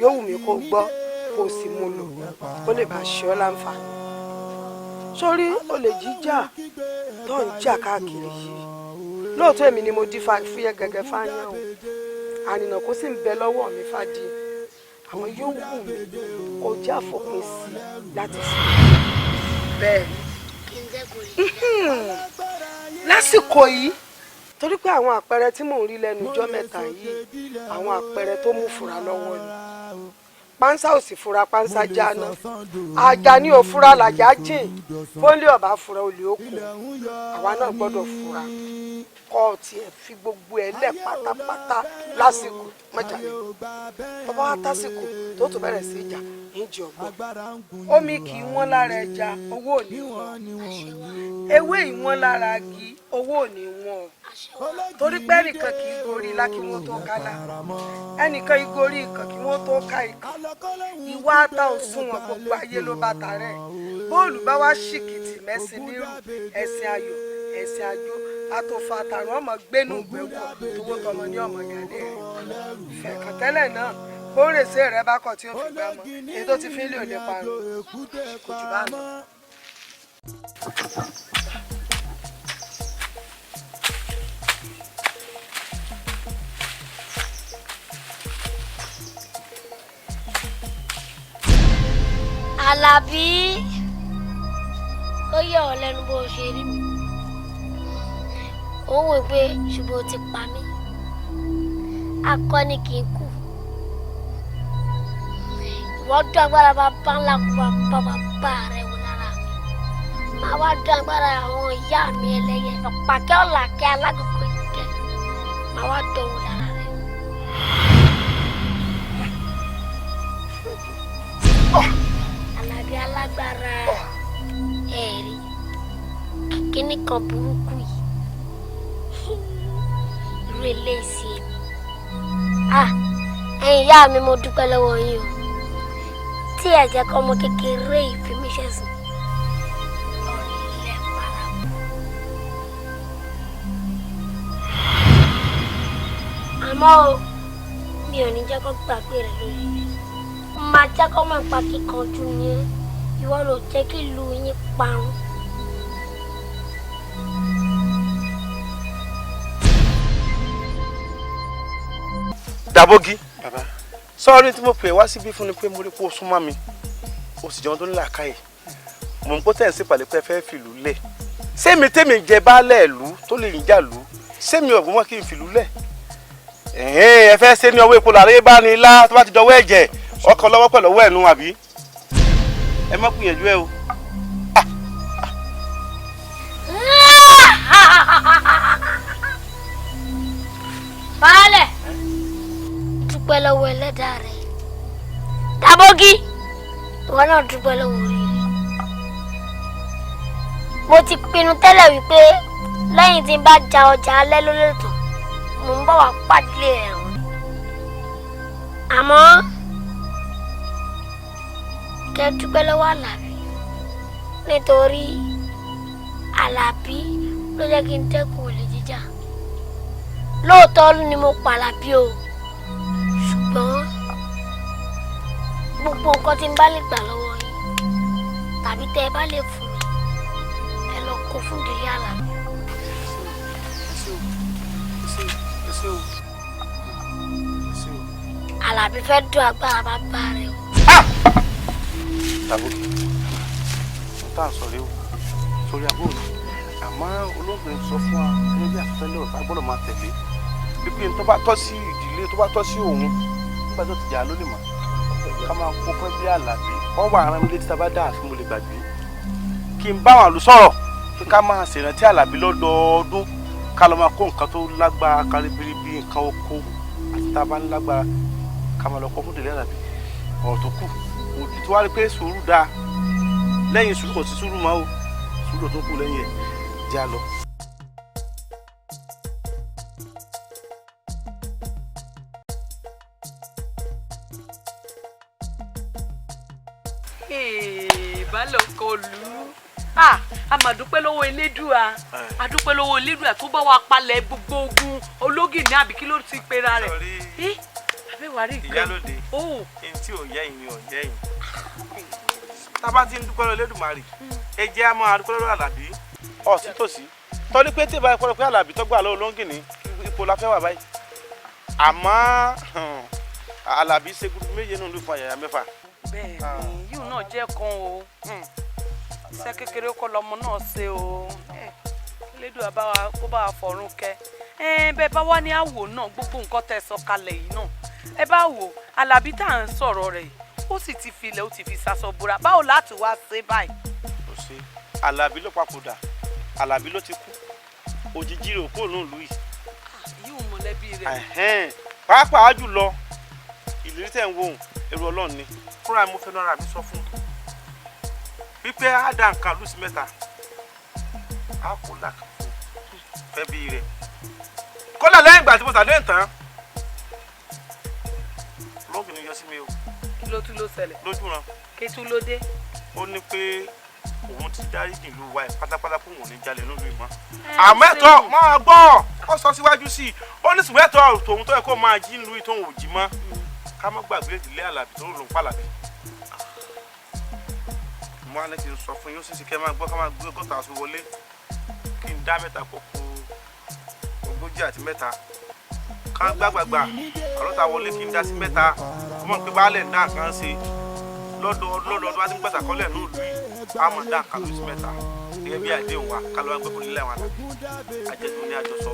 yóò wù mí kó gbọ́, kó o sì mú lò, kó lè bá ṣe ọ́ láǹfààní. Sórí olè jíjà tó ń jà káàkiri yìí, lóòótọ́ èmi ni mo dí fúyẹ́ gẹ́gẹ́ fáyán o, àrìnà kó sì ń bẹ lọ́wọ́ mi fàdí, àmọ́ yóò wù mí kó jẹ́ àfòpin sí láti sùn. Bẹ́ẹ̀ lásìkò yìí, torí pé àwọn àpẹẹrẹ tí mò ń rí lẹ́nu ọjọ́ mẹ́ta yìí, àwọn àpẹẹrẹ tó mú fura lọ́wọ́ ni. Pánsá ò sì fura, pánsá jáná. Àjà ni ò fura làjà jìn. Fónlé ọba fura, olè ó kù. Àwa náà gbọ́dọ̀ fura. Kọ́ ọ tiẹ̀ fi gbogbo ẹ̀ lẹ̀ pátápátá lásìkò mọ́jàlè. Bàbá wa tásìkò tó tó bẹ̀rẹ̀ sí ìjà ń jẹ ọgbọ́n. Omi kì í wọ́n lára ẹja, owó ò ní wọ́n. Ewé ìwọ́n lára igi, owó ò ní wọ́n. Torí pé ẹnìkan kì í gorí ilá kí wọ́n tó kálá, ẹnìkan í gorí ikàn kí wọ́n tó ká ikàn. Ìwà ata òṣùwọ̀n gbogbo ayé ló bá tarẹ̀. Bóòlù bá wá ṣìkìtì mẹ́sìn nírú, ẹ̀sìn ayọ̀, ẹ̀sìn àjò, àtòfà àtàrùn ọmọ gbénú gbẹ́wò, tówó tọmọ ní ọmọ ìyáálé rẹ̀. Fẹ̀kàn tẹ́lẹ̀ náà, bóńrèsé rẹ̀ bá kọ̀ tí ó fi gbá mọ́, èyí tó ti fi ń lé òde parun, kò jù bá lọ. Àlàbí, ó yà ọ́ lẹ́nu bó ṣe rí mi. Ó wò pé ṣùgbọ́n ó ti pa mí. Akọni kì í kú. Ìwọ dún agbára bàbá ńlá kú bàbá bàbá rẹ wò lára mi. Màá wá dún agbára àwọn ìyá mi ẹlẹ́yẹ ọ̀pàkẹ́ ọ̀làkẹ́ alágòkò ìdẹ. Màá wá dán wò lára rẹ. Àlàbí alágbára ẹ̀rí kíní kan burúkú yìí irú eléyìí sí èmi. Ah, ẹ̀yin ìyá mi, mo dúpẹ́ lọ́wọ́ yín o tí ẹ jẹ́ kọ́ ọmọ kékeré yìí fi mí ṣẹ̀sín. Ọ̀lẹ paraku. Àmọ́ o, mi ò ní jẹ́ kó gbàgbé rẹ̀ lórí rẹ̀. Máa jẹ́ kó mọ̀ pa kíkanjú ni ẹ́. Ìwọ ló jẹ́ kí ìlú yín parun. Dàbógí, sọ́ọ́rí tí mo pè wá síbí fún ni pé mo rí pé o súnmọ́ mi, o sì jẹun tó ní làákàyè. Mò ń pọ́ tẹ̀ ń sípàlẹ̀ pé ẹ fẹ́ fìlú lẹ̀. Sẹ́mi tẹ́mi jẹ baálẹ̀ ìlú tó lè rìn jà lú, sẹ́mi ọ̀gbọ́n mọ́ kí n fìlú lẹ̀. Ẹ̀hẹ́n, ẹ fẹ́ ṣe ní ọwọ́ epo làárẹ̀ bá ní ilá tó bá ti dọwọ́ ẹ̀jẹ̀ ọkọ̀ lọ́wọ́ pẹ̀lú ọwọ́ ẹ̀nu àbí? Ẹ má gbìyànjú ẹ o. Baálẹ̀, dúpẹ́ lọ́wọ́ ẹlẹ́dàá rẹ̀. Dàbógí, ìwọ náà dúpẹ́ lọ́wọ́ orí rẹ̀. Mo ti pinnu tẹ́lẹ̀ wípé lẹ́yìn tí n bá ja ọjà alẹ́ lólè tán, mò ń bọ̀ wá pàdé ẹ̀rùn ni. Àmọ́ kẹ́ dúpẹ́ lọ́wọ́ Àlàbí nítorí Àlàbí ló jẹ́ kí n dẹ́kun olè jíjà. Lóòótọ́ ni mo pa Àlàbí o, ṣùgbọ́n gbogbo nǹkan tí n bá lè gbà lọ́wọ́ yín tàbí tẹ́ ẹ bá lè fún mi, ẹ lọ kó fún ìdílé Àlàbí. Àlàbí fẹ́ dún agbára bàbá rẹ̀ o. Dàbógí, n tá à ń sọ rèé o, sórí àbúrò mi. Àmọ́ olóògbé ń sọ fún wa gẹ́gẹ́ bí àfẹ́lẹ́ ọ̀tá gbọ́dọ̀ máa tẹ̀lé pípé tó bá tọ́ sí ìdílé tó bá tọ́ sí òun nígbà tó ti jà lólè mọ́ ká máa kó fẹ́ bí Àlàbí wọ́n wà rán mi létí tá a bá dá àfin mo lè gbàgbé kí n bá wọn àlù sọ̀rọ̀ kí ká máa ṣèrántí Àlàbí lọ́dọọdún ká lọ máa kó nǹkan tó lágbára kárí biribi nǹkan oko àti tá a bá ń lágbára ká máa lọ kó fún ìdílé Àlàbí. Ọ̀rọ̀ tó kù òdì tó wá rí pé sùúrù dáa lẹ́yìn sùúrù kò sí sùúrù mọ́ o, sùúrù tó kù lẹ́yìn ẹ̀ já lọ. Balọ̀kọlù, a mà dúpẹ́ lọ́wọ́ Elédùà, a dúpẹ́ lọ́wọ́ Elédùà tó bá wa palẹ̀ gbogbo ogun ológìní àbí kí ló ti pera rẹ̀. Abẹ́wárí nǹkan. Ìyálóde, ẹni tí ò yẹ ìyìn ò yẹ ìyìn. Tá a bá ti ń dúpẹ́ lọ́wọ́ Elédùmarè, ẹ jẹ́ á máa dúpẹ́ lọ́wọ́ Àlàbí. Ọ̀sìn tòsí tọ́lí pé tí ìbá pé Àlàbí tó gbà lọ́wọ́ olóńgìní ipò la fẹ́ wà báyìí. Àmọ́ Àlàbí ṣe gudu méje nínú ìlú fún àyàyà mẹ́fà. Bẹ́ẹ̀ni, yíò náà jẹ́ kan o, iṣẹ́ kékeré kọ́ lọmọ náà ṣe o. Elédùà bá wa kó bá wa fọ̀run kẹ́. Bẹ́ẹ̀ bá wá ní àwò náà gbogbo nǹkan tẹ́ sọ kalẹ̀ yìí náà ẹ bá wò Àlàbí tá à ń sọ̀rọ̀ rẹ̀ yìí ó sì ti filẹ̀ ó ti fi sasọ bora, báwo láti wá ṣe báyìí. Kò sí, Àlàbí ló papòdà, Àlàbí ló ti kú, òjijì rẹ̀ kúrò ní ìlú yìí. Yíò mọ̀lẹ́bí rẹ̀. Pàápàá jùlọ ìlérí tẹ̀ ń wo òun ẹrù Ọlọ́run ni. Fúnra mi fẹ́ lọ́ra mi sọ fún un wípé á dá nǹkan lùsí mẹ́ta á kó làkà fún fẹ́ bí rẹ̀. Kódà lẹ́yìn ìgbà tí mo sàdéhùn tán lóògùn yọ sí mi o. Kí ló tún ló ṣẹlẹ̀? Lójú ran. Kí tún ló dé? Ó ní pé òun ti dáríjì ìlú wa ẹ̀ pátápátá kó òun ò ní jalè nílùú ìmọ̀. Àmọ́ ẹ̀tọ́ máa gbọ́ ọ sọ síwájú sí i, ó ní ṣùgbọ́n ẹ̀tọ́ tòun tó yẹ kó máa jí nílùú tóun ò jí mọ́, ká má gbàgbé ìdílé Àlàbí tó ń lò ń pàlàbí. Mo á ní kí n sọ fún yín ó sì ṣe kẹ́ máa gbọ́ ká máa gbé ọgọ́ta aṣọ wọlé kí n dá mẹ́ta kó kú 43 ká gbàgbàgbà àlọ́ta wọlé kí n dá sí mẹ́ta kó mọ̀ pé baálẹ̀ ń dá nǹkan ṣe lọ́dọọdún wá sí gbàtà kọ́lẹ̀ ní ìlú yìí á mọ̀ dá nǹkan lóṣù mẹ́ta gẹ́gẹ́ bí àdéhùn wa ká ló wá gbé fún nílẹ̀ wọn àjẹjù ní àjọsọ.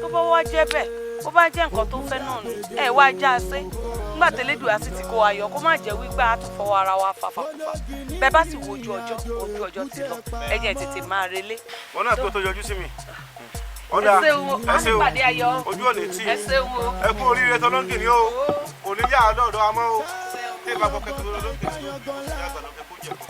Tó bá wá jẹ́ bẹ́ẹ̀ Bó bá jẹ́ nǹkan tó fẹ́ náà nù, ẹ wá já a sé. Nígbà tẹ́lẹ́dùn á sì ti kó wa yọ, kó má jẹ́ wípé a tún fọwọ́ ara wa fàfàkùfà. Bẹ́ẹ̀ bá sì wo ojú ọjọ́, ojú ọjọ́ ti lọ. Ẹ jẹ́ tètè máa relé. Wọn náà kí o tó yọjú sí mi. Ẹ ṣeun o, ẹ ṣeun. Á pàdé ayọ̀. Ojú ò ní tì. Ẹ ṣeun o. Ẹ kú oríire tọlọ́ngìnì o, kò ní yà á lọ́dọ̀ amọ́ o. Tí ì bá gbọ́ kẹ́kẹ́ tọlọ́ngìnì o, ìyá àgbà lọ́kẹ́ kó jẹ̀ kọ́.